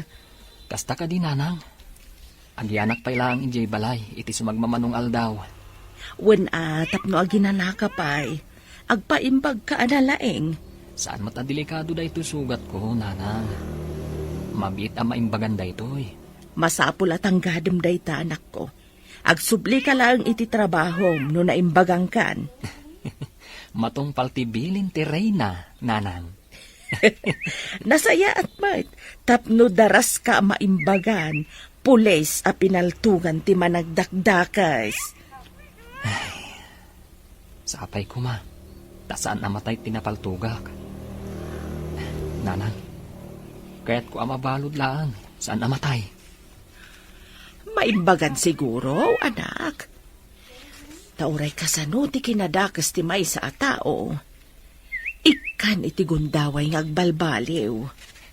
Kasta kadi, nanang. Agyanak pay laeng idiay balay iti sumagmamano nga aldaw. Wen a, tapno aginanaka pay, agpaimbagka a nalaing. Saan met a delikado daytoy sugatko, nanang. Mabiit a maimbagan daytoy. Masapul a tanggadem dayta, anakko. Agsublika laeng iti trabahom no naimbagangkan. Matungpal ti bilin ti reyna, nanang. Nasayaat met, tapno daraska a maimbagan, pulis a pinaltugan ti managdakdakes. Ay, sapay koma, ta saan a matay ti napaltugak. Nanang, kayatko a mabalud laeng, saan a matay. Maimbagan siguro, anak. Ta uray kasano ti kinadakes ti maysa a tao, ikkan iti gundaway nga agbalbaliw.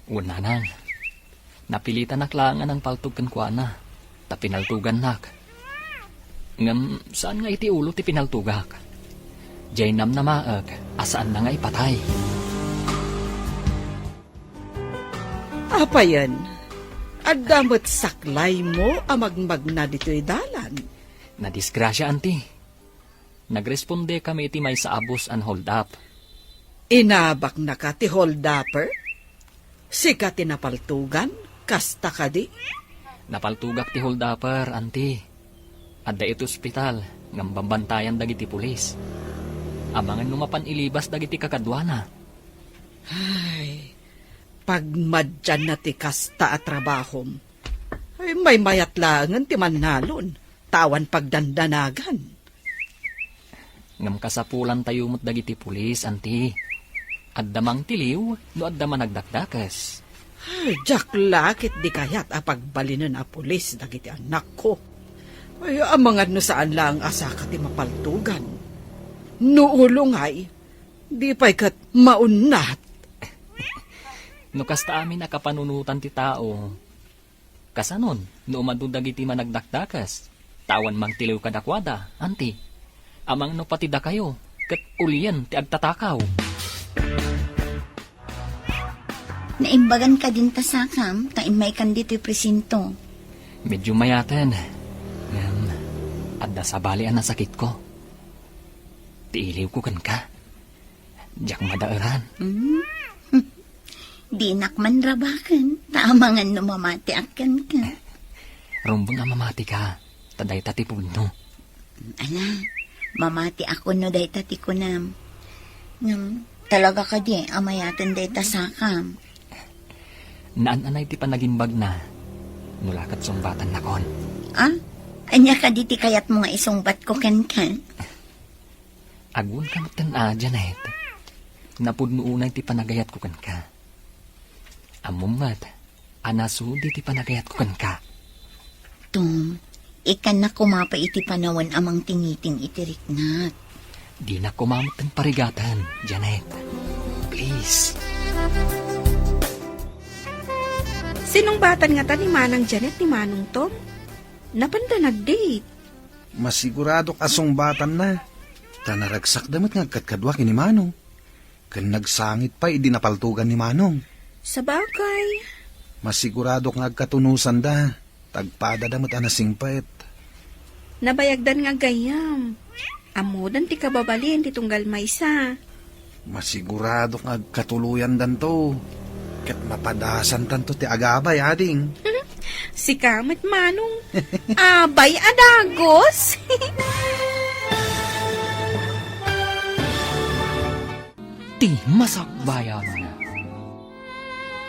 Wen, nanang, napilitanak laeng a nangpaltog kenkuana, ta pinaltugannak. Ngem saan nga iti ulo ti pinaltugak. Diay namnamaek a saanna nga ipatay. Apayen, adda met saklaymo a magmagna ditoy dalan? Nadisgrasia, anti. Nagrespondekami iti maysa a bus a hold up. Inabaknaka ti hold upper? Sika ti napaltugan? Kasta kadi? Napaltugak ti hold upper, anti. Adda iti ospital, ngem bambantayan dagiti pulis. Amangan no mapan ilibas dagiti kakaduana. Ay, pagmadianna ti kasta a trabahom. Ay, maymayat laengen ti mannalon, ta awan pagdandanagan. Ngem kasapulantayo met dagiti pulis, anti. Adda mangtiliw no adda managdakdakes. Ay, diak la ketdi kayat a pagbalinen a pulis dagiti anakko. Ay, amangan no saan laeng a saka ti mapaltugan. No ulo ngay, di pay ket maunnat. No kasta amin a kapanunotan ti tao, kasanon no umadu dagiti managdakdakes, ta awan mangtiliw kadakuada, anti? Amangan no pati dakayo ket ulien ti agtatakaw. Naimbagan kadin ta sakam, ta immaykan ditoy presinto. Medyo mayaten, ngem adda sabali a nasakitko. Ti iliwko kenka. Diak madaeran. Hmm? Dinak man rabaken, ta Amangan no mamatiak kenka. Rumbeng a mamatika, ta dayta ti pudno. Ala, mamatiak no dayta ti kunam. Ngem, talaga kadi a mayaten dayta sakam? Naan-anay ti panagimbagna, no la ket sungbatan nakon. Ah? Ania kadi ti kayatmo nga isungbatko kenka? Agwan ka metten a, Janet. Napudno unay ti panagayatko kenka. Ammom met a nasudi ti panagayatko kenka. Tom, ikkannak koma pay iti panawen a mangtingiting iti riknak. Dinak koma metten parigaten, Janet. Please. Sinungbatan ngata ni Manang Janet ni Manong Tom? Napanda nag-date? Masiguradok a sungbatanna. Ta naragsakda met nga agkadkadua ken ni Manong. Ken nagsangit pay idi napaltogan ni Manong. Sabagay. Masiguradok nga agkatunusanda. Tagpadada met a nasingpet. Nabayagdan nga aggayyem. Ammodan ti kababalin ti tunggal maysa. Masiguradok nga agkatuloyandanto. Ket mapadasantanto ti agabay, ading. Sika met, Manong. Abay a dagus! Ti masakbayan.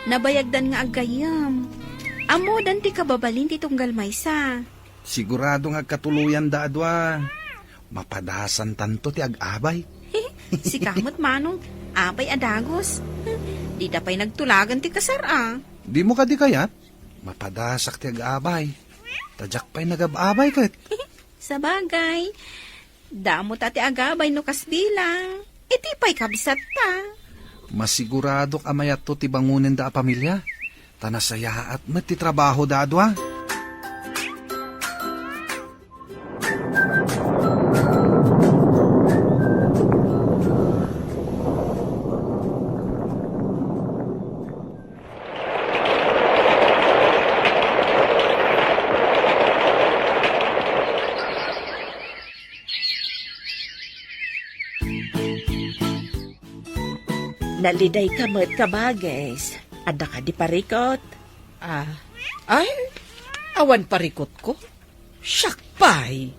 Nabayagdan nga aggayyem. Ammodan ti kababalin ti tunggal maysa. Sigurado nga agkatuloyanda a dua. Mapadasantanto ti ag-abay. Sika met, Manong, abay a dagus. Dida pay nagtulagan ti kasar a. Dimo kadi kayat? Mapadasak ti ag-abay. Ta diak pay nagab-abay ket. Sabagay, damo ta ti agabay no kasbilang. Iti pay kabsatta. Masiguradok a mayatto ti bangonenda a pamilia. Ta nasayaat met ti trabahoda a dua. Nalidayka met, kabagis. Adda kadi parikut? Ah, ay, awan parikutko. Siak pay.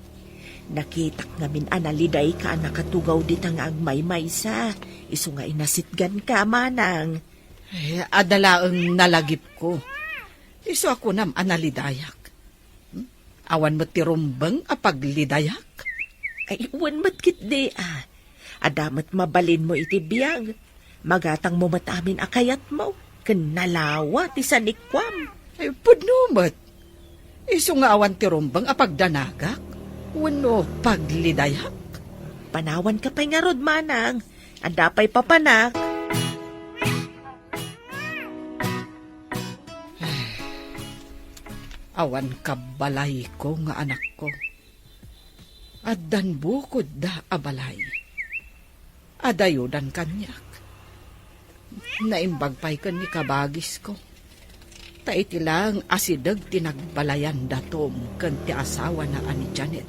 Nakitak ngamin a nalidayka a nakatugaw dita nga agmaymaysa, isu nga inasitganka, Manang. Eh, adda laeng nalagipko. Isu a kunam a nalidayak. Hmm? Awan met ti rumbeng a paglidayak? Ay, wen met ketdi, a. Adda met mabalinmo iti biag. Magatangmo met amin a kayatmo, ken nalawa ti sanikuam. Ay, pudno met. Isu nga awan ti rumbeng a pagdanagak wenno paglidayak. Panawanka pay ngarud, Manang. Adda pay papanak. Awan kabbalayko nga anakko. Addan bukodda a balay. Adayodan kaniak. Naimbag pay ken ni kabagisko. Ta iti laeng asideg ti nagbalayanda Tom ken ti asawana a ni Janet.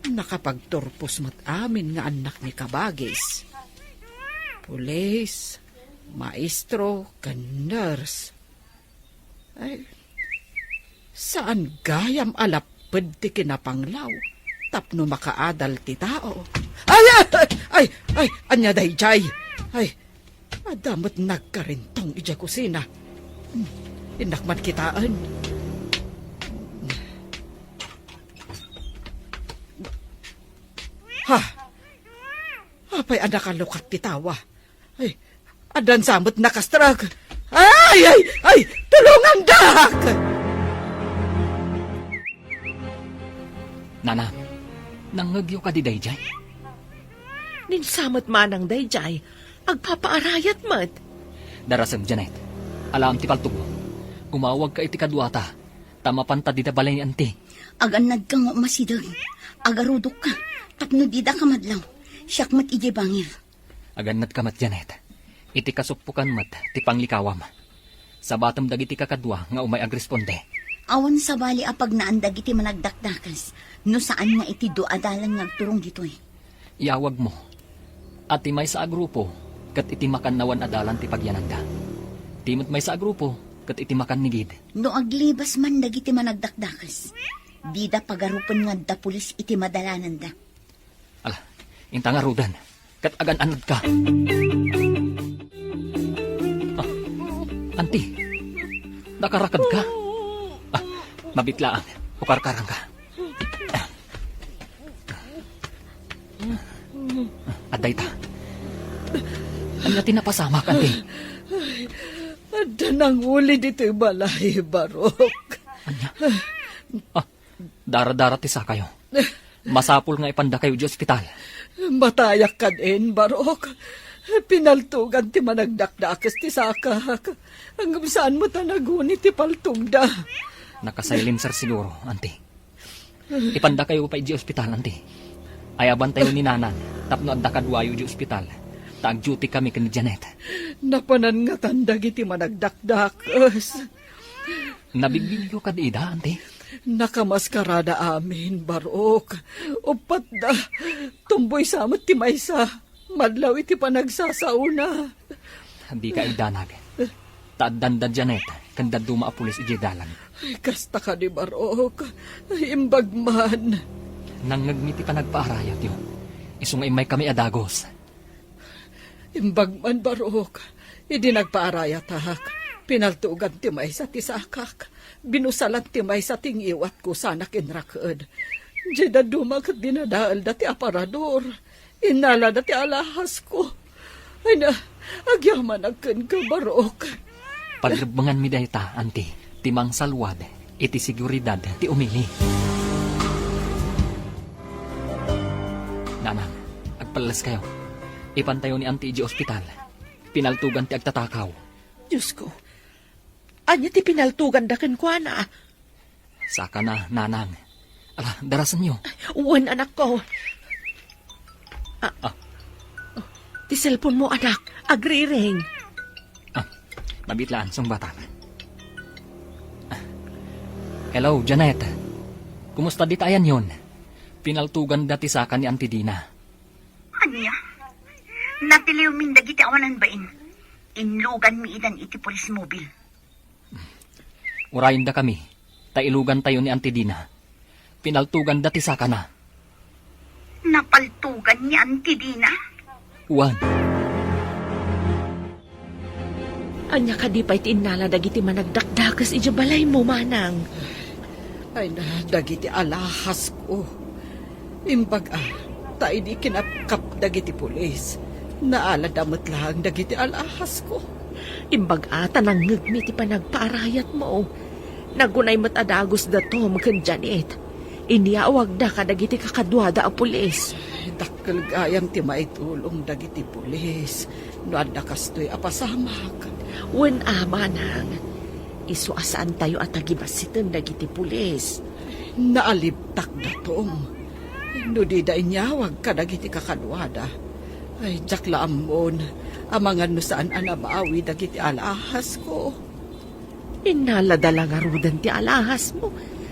Nakapagturpos met amin nga annak ni kabagis. Pulis, maestro, ken nurse. Ay, saan gayam a lapped ti kinapanglaw tapno makaadal ti tao. Ay, ay, ay, ay, ania daydiay? Ay, adda met nagkarintong idiay kusina. Hmm, innak man kitaen. Ha? Apay a nakalukat ti tawa? Ay, addan sa met nakastrek. Ay, ay, ay, tulongandak! Nana, nangngegyo kadi daydiay? Ninsa met manang daydiay, agpapaarayat met. Darasem, Janet. Alaem ti paltogmo. Umawagka iti kaduata, ta mapanta dida balay ni Auntie. Agannadka nga umasideg. Agarudokka, tapno didaka madlaw. Siak met idiay bangir. Agannadka met, Janet. Iti kasuppokan met ti panglikawam. Sabatem dagiti kakadua nga umay agresponde. Awan sabali a pagnaan dagiti managdakdakes no saan nga iti dua a dalan nga agturong ditoy. Iyawagmo a ti maysa a grupo ket iti makannawan a dalan ti pagyananda. Ti met maysa a grupo, ket iti makannigid. No aglibas man dagiti managdakdakes, dida pagarupen nga adda pulis iti madalananda. Ala, inta ngaruden, ket agan-anadka. Ah, anti, nakarakadka? Ah, mabitlaang, ukarkarangka. Adda ita. Ania ti napasamak, anti? Adda nanguli ditoy balay, Barok. Ania? Ah, dara-dara ti sakayo. Masapul nga ipandakayo iti ospital. Matayak kadin, Barok. Pinaltugan ti managdakdakes ti sakak. Ngem saan met a naguni ti paltogda. Nakasaylimser siguro, anti. Ipandakayo pay iti ospital, anti. Ayabantayo ni Nanang tapno adda kaduayo iti ospital, ta ag-duty kami ken ni Janet. Napanan ngatan dagiti managdakdakes. Nabigbigyo kad ida, anti? Nakamaskarada amin, Barok. Uppatda. Tumboy sa met ti maysa. Madlaw iti panagsasaona. Dika idanag. Ta addanda Janet ken dadduma a pulis idiay dalan. Ay, kasta kadi, Barok. Ay, imbag man. Nangngegmi ti panagpaarayatyo. Isu nga immaykami a dagus. Imbag man, Barok. Idi nagpaarayatak, pinaltugan ti maysa ti sakak. Binusalan ti maysa ti ngiwatko sanak inraked. Diay dadduma ket dinadaelda ti aparador. Innalada ti alhasko. Ay na, agyamanak kenka, Barok. Pagrebbenganmi dayta, anti, ti mangsalwad iti seguridad ti umili. Nanang, agpalleskayo. Ipantayo ni anti idiay ospital. Pinaltugan ti agtatakaw. Diosko, ania ti pinaltuganda kenkuana? Sakana, Nanang. Ala, darasenyo. Wen, anakko. Ah, Ah. Oh, ti cellphone mo, anak. Agriring. Ah, mabitlaan, sungbatak. Ah. Hello, Janet. Kumusta dita ayanyon? Pinaltuganda ti saka ni Auntie Dina. Ania? Natiliwmin dagiti awanan bain. Inluganmi idan iti police mobile. Urayendakami, ta ilugantayo ni Auntie Dina. Pinaltuganda ti sakana. Napaltugan ni Auntie Dina? Wen. Ania kadi pay ti innala dagiti managdakdakes idiay balaymo, manang? Ay na, dagiti alhasko. Imbag a, ta idi kinapkap dagiti pulis, naalada met laeng dagiti alhasko. Imbag a, ta nangngegmi ti panagpaarayatmo. Nagunay met a dagus da Tom ken Janet. Inyawagda kadagiti kakaduada a pulis. Dakkel gayam ti maitulong dagiti pulis no adda kastoy a pasamak. Wen a, manang. Isu a saantayo a tagibassiten dagiti pulis. Naalibtak da Tom. No dida inyawag kadagiti kakaduada, ay, diak la ammon amangan no saan a nabawi dagiti alhasko. Innalada la ngaruden ti alhasmo.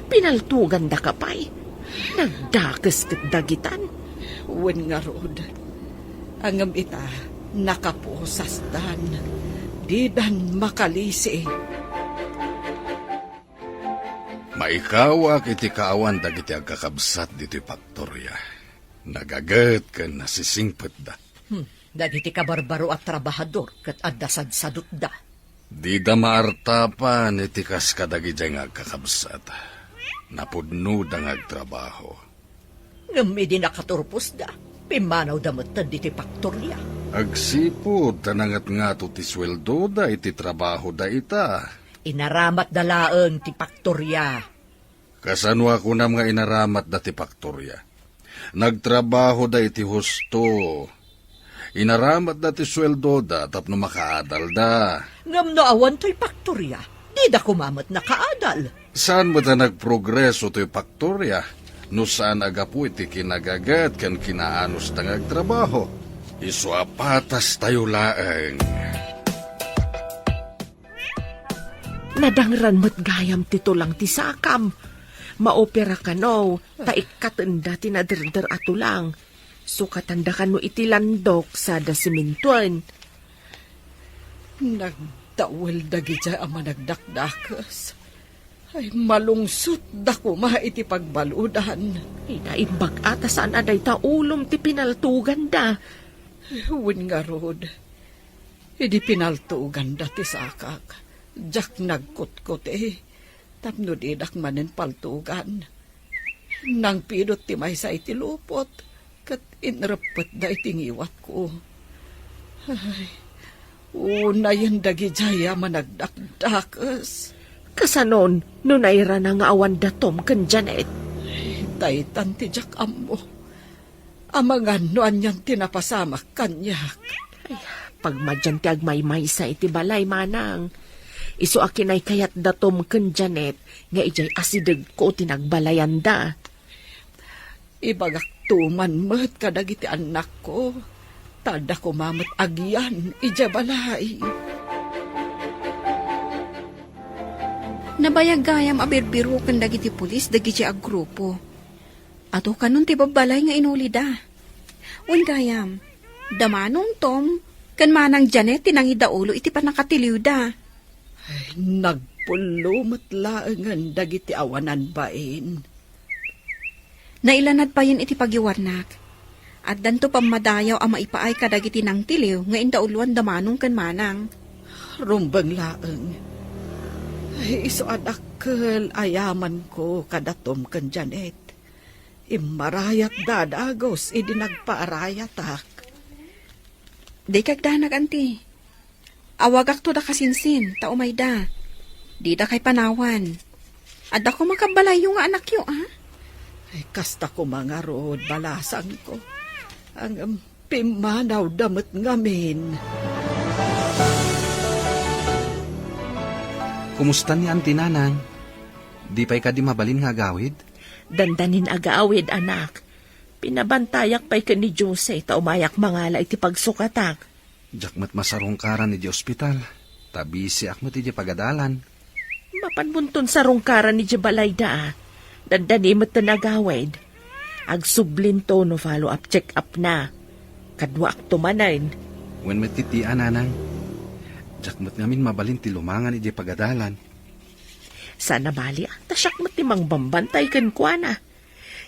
Pinaltugandaka pay. Nagdakes ket dagitan. Wen ngarud. Ngem ita, nakaposasdan. Didan makalisi. Maikawak iti kaawan dagiti agkakabsat ditoy faktoria. Nagaget ken nasisingpetda. Hmm, dagiti kabarbaro a trabahador ket adda sadsadutda. Dida maartapan iti kas kadagidiay nga agkakabsat. Napudnoda nga agtrabaho. Ngem idi nakaturposda, pimmanawda metten ditoy faktoria. Agsipud ta nangatngato ti sueldoda iti trabahoda ita. Inaramatda laeng ti faktoria. Kasano a kunam nga inaramatda ti faktoria? Nagtrabahoda iti husto. Inaramatda ti sueldoda tapno makaadalda. Ngem no awan toy faktoria, dida koma met nakaadal. Saan met a nagprogreso toy faktoria no saan a gapu iti kinagaget ken kinaanosda nga agtrabaho? Isu a patastayo laeng. Nadangran met gayam ti tulang ti sakam. Maopera kano, ta ikkatenda ti naderder a tulang. Sukatanda kano iti landok sada simintoen. Nag-, Tawen dagiti a managdakdakes. Ay, malungsotda koma iti pagbaludan. Ay, naimbag a ta saan a dayta ulom ti pinaltoganda. Wen ngarud, idi pinaltoganda ti sakak, diak nagkutkuti tapno didak manen paltogan. Nangpidot ti maysa iti lupot ket inreppetda iti ngiwatko. Ay, unayen dagidiay a managdakdakes. Kasanon no nairana nga awan datom ken Janet? Ay, daytan ti diak ammo. Amangan no anian ti napasamak kaniak. Ay, pagmadian ti agmaymaysa iti balay, manang. Isu a kinaykayat datom ken Janet nga idiay asidegko ti nagbalayanda. Ibagakto man met kadagiti annakko, ta adda koma met agian idiay balay. Nabayag gayam a birbiroken dagiti pulis dagiti a grupo. Adu kanon ti babbalay nga inulida. Wen gayam, da Manong Tom ken Manang Janet ti nangidaulo iti pannakatiliwda. Ay, nagpullo met laengen dagiti awanan bain. Nailanad payen iti pagiwarnak. Addanto pammadayaw a maipaay kadagiti nangtiliw nga indauloan da Manong ken Manang. Rumbeng laeng. Ay, isu a dakkel a yamanko kada Tom ken Janet. Immarayatda a dagus idi nagpaarayatak. Dika agdanag, anti. Awagakto da kasinsin, ta umayda. Didakay panawan. Adda koma kabbalayyo nga anakyo, a? Ay, kasta koma ngarud, balasangko. Ngem, pimmanawda met ngamin. Kumusta ni Auntie Nanang? Di pay kadi mabalin nga agawid? Dandanin agawid, anak. Pinabantayak pay ken ni Jose ta umayak mangala iti pagsukatak. Diak met masarungkaran idiay ospital, ta bisiak met idiay pagadalan. Mapanmonton sarungkaran idiay balayda, a. Dandani metten agawid. Agsublinto no follow-up check-up na. Kaduaakto manen. Wen met ketdi a, Nanang. Diak met ngamin mabalin ti lumangan idiay pagadalan. Saan a bali, a, ta siak met ti mangbambantay kenkuana.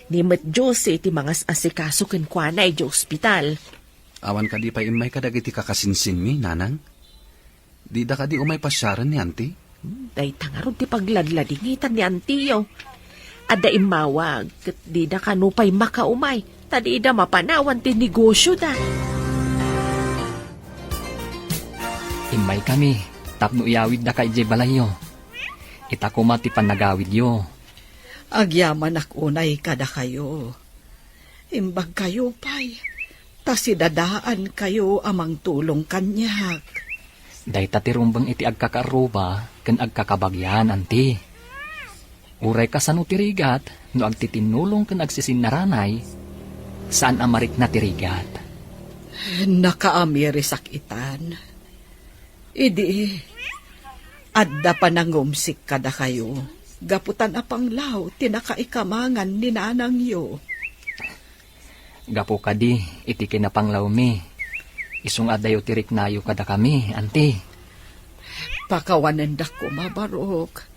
Ni met Jose ti mangas-asikaso kenkuana idiay ospital. Awan kadi pay immay kadagiti kakasinsinmi, Nanang? Dida kadi umay pasiaren ni Auntie? Hmm, dayta ngarud ti pagladladingitan ni Auntie-yo. Adda immawag, ket dida kano pay makaumay, ta dida mapanawan ti negosyoda. Immaykami tapno iyawiddaka idiay balayyo. Ita koma ti pannagawidyo. Agyamanak unay kadakayo. Imbagkayo pay, ta sidadaankayo a mangtulong kaniak. Dayta ti rumbeng iti agkakaarruba ken agkakabagian, Auntie. Uray kasano ti rigat, no agtitinnulong ken agsisinnaranay, saan a marikna ti rigat. Nakaamirisak itan. Idi, adda panangumsik kadakayo, gapu ta napanglaw ti nakaikamangan ni nanangyo. Gapu kadi iti kinapanglawmi, isu nga adayo ti riknayo kadakami, Auntie. Pakawanendak koma, Barok.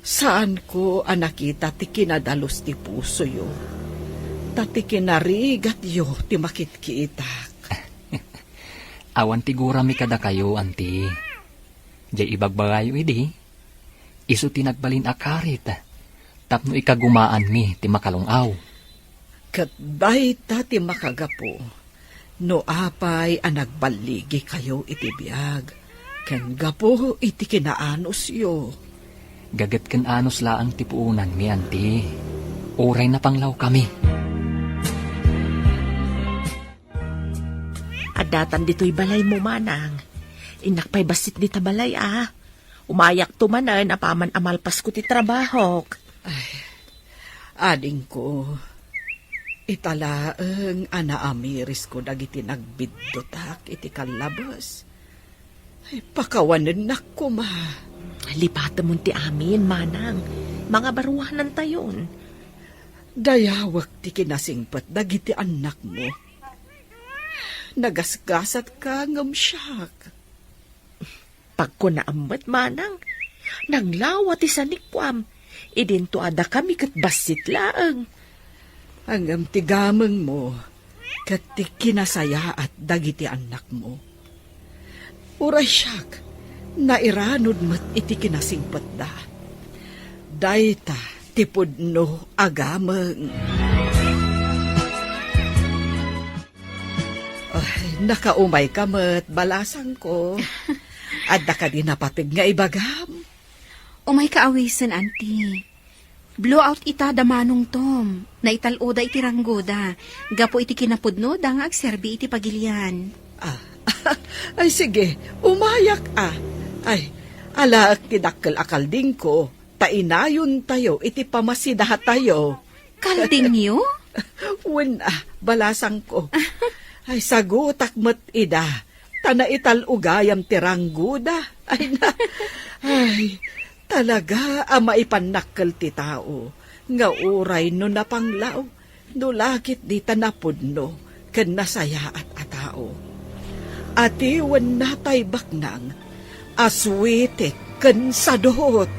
Saanko a nakita ti kinadalus ti pusoyo, ta ti kinarigatyo ti makitkitak. Awan ti gurami kadakayo, Auntie. Diay ibagbagayo idi, isu ti nagbalin a karit tapno ikagumaanmi ti makalung-aw. Ket dayta ti makagapu no apay a nagballigikayo iti biag ken gapu iti kinaanusyo. Gaget ken anus laeng ti puonanmi, Auntie. Uray napanglawkami. Addatan ditoy balaymo, manang. Innak pay bassit dita balay, a. Umayakto manen apaman a malpasko ti trabahok. Ay, adingko, ita laeng a naamirisko dagiti nagbiddutak iti kallabes. Ay, pakawanennak koma. Lipatemon ti amin, manang. Mangabaruanantayon. Dayawek ti kinasingpet dagiti annakmo. Nagasgasatka ngem siak. Pagkunaam met manang, nanglawa ti sanikuam, idinto a dakami ket bassit laeng. Ngem ti gamengmo ket ti kinasayaat dagiti annakmo. Uray siak, nairanod met iti kinasingpetda. Dayta ti pudno a gameng. Ay, nakaumayka met, balasangko. Adda kadi napateg nga ibagam? Umayka awisen, Auntie. Blowout ita da Manong Tom. Naital-oda iti ranggoda. Gapu iti kinapudnoda nga agserbi iti pagilian. Ah, ay sige, umayak a. Ay, alaek ti dakkel a kaldingko, ta inayontayo iti pamasidatayo. Kaldingyo? Wen a, balasangko. Ay, sagutak met ida, ta naital-o gayam ti ranggoda. Ay na, ay, talaga a maipannakkel ti tao, nga uray no napanglaw, no la ketdi ta napudno ken nasayaat a tao. Atiwenna tay baknang a suitik ken sadot.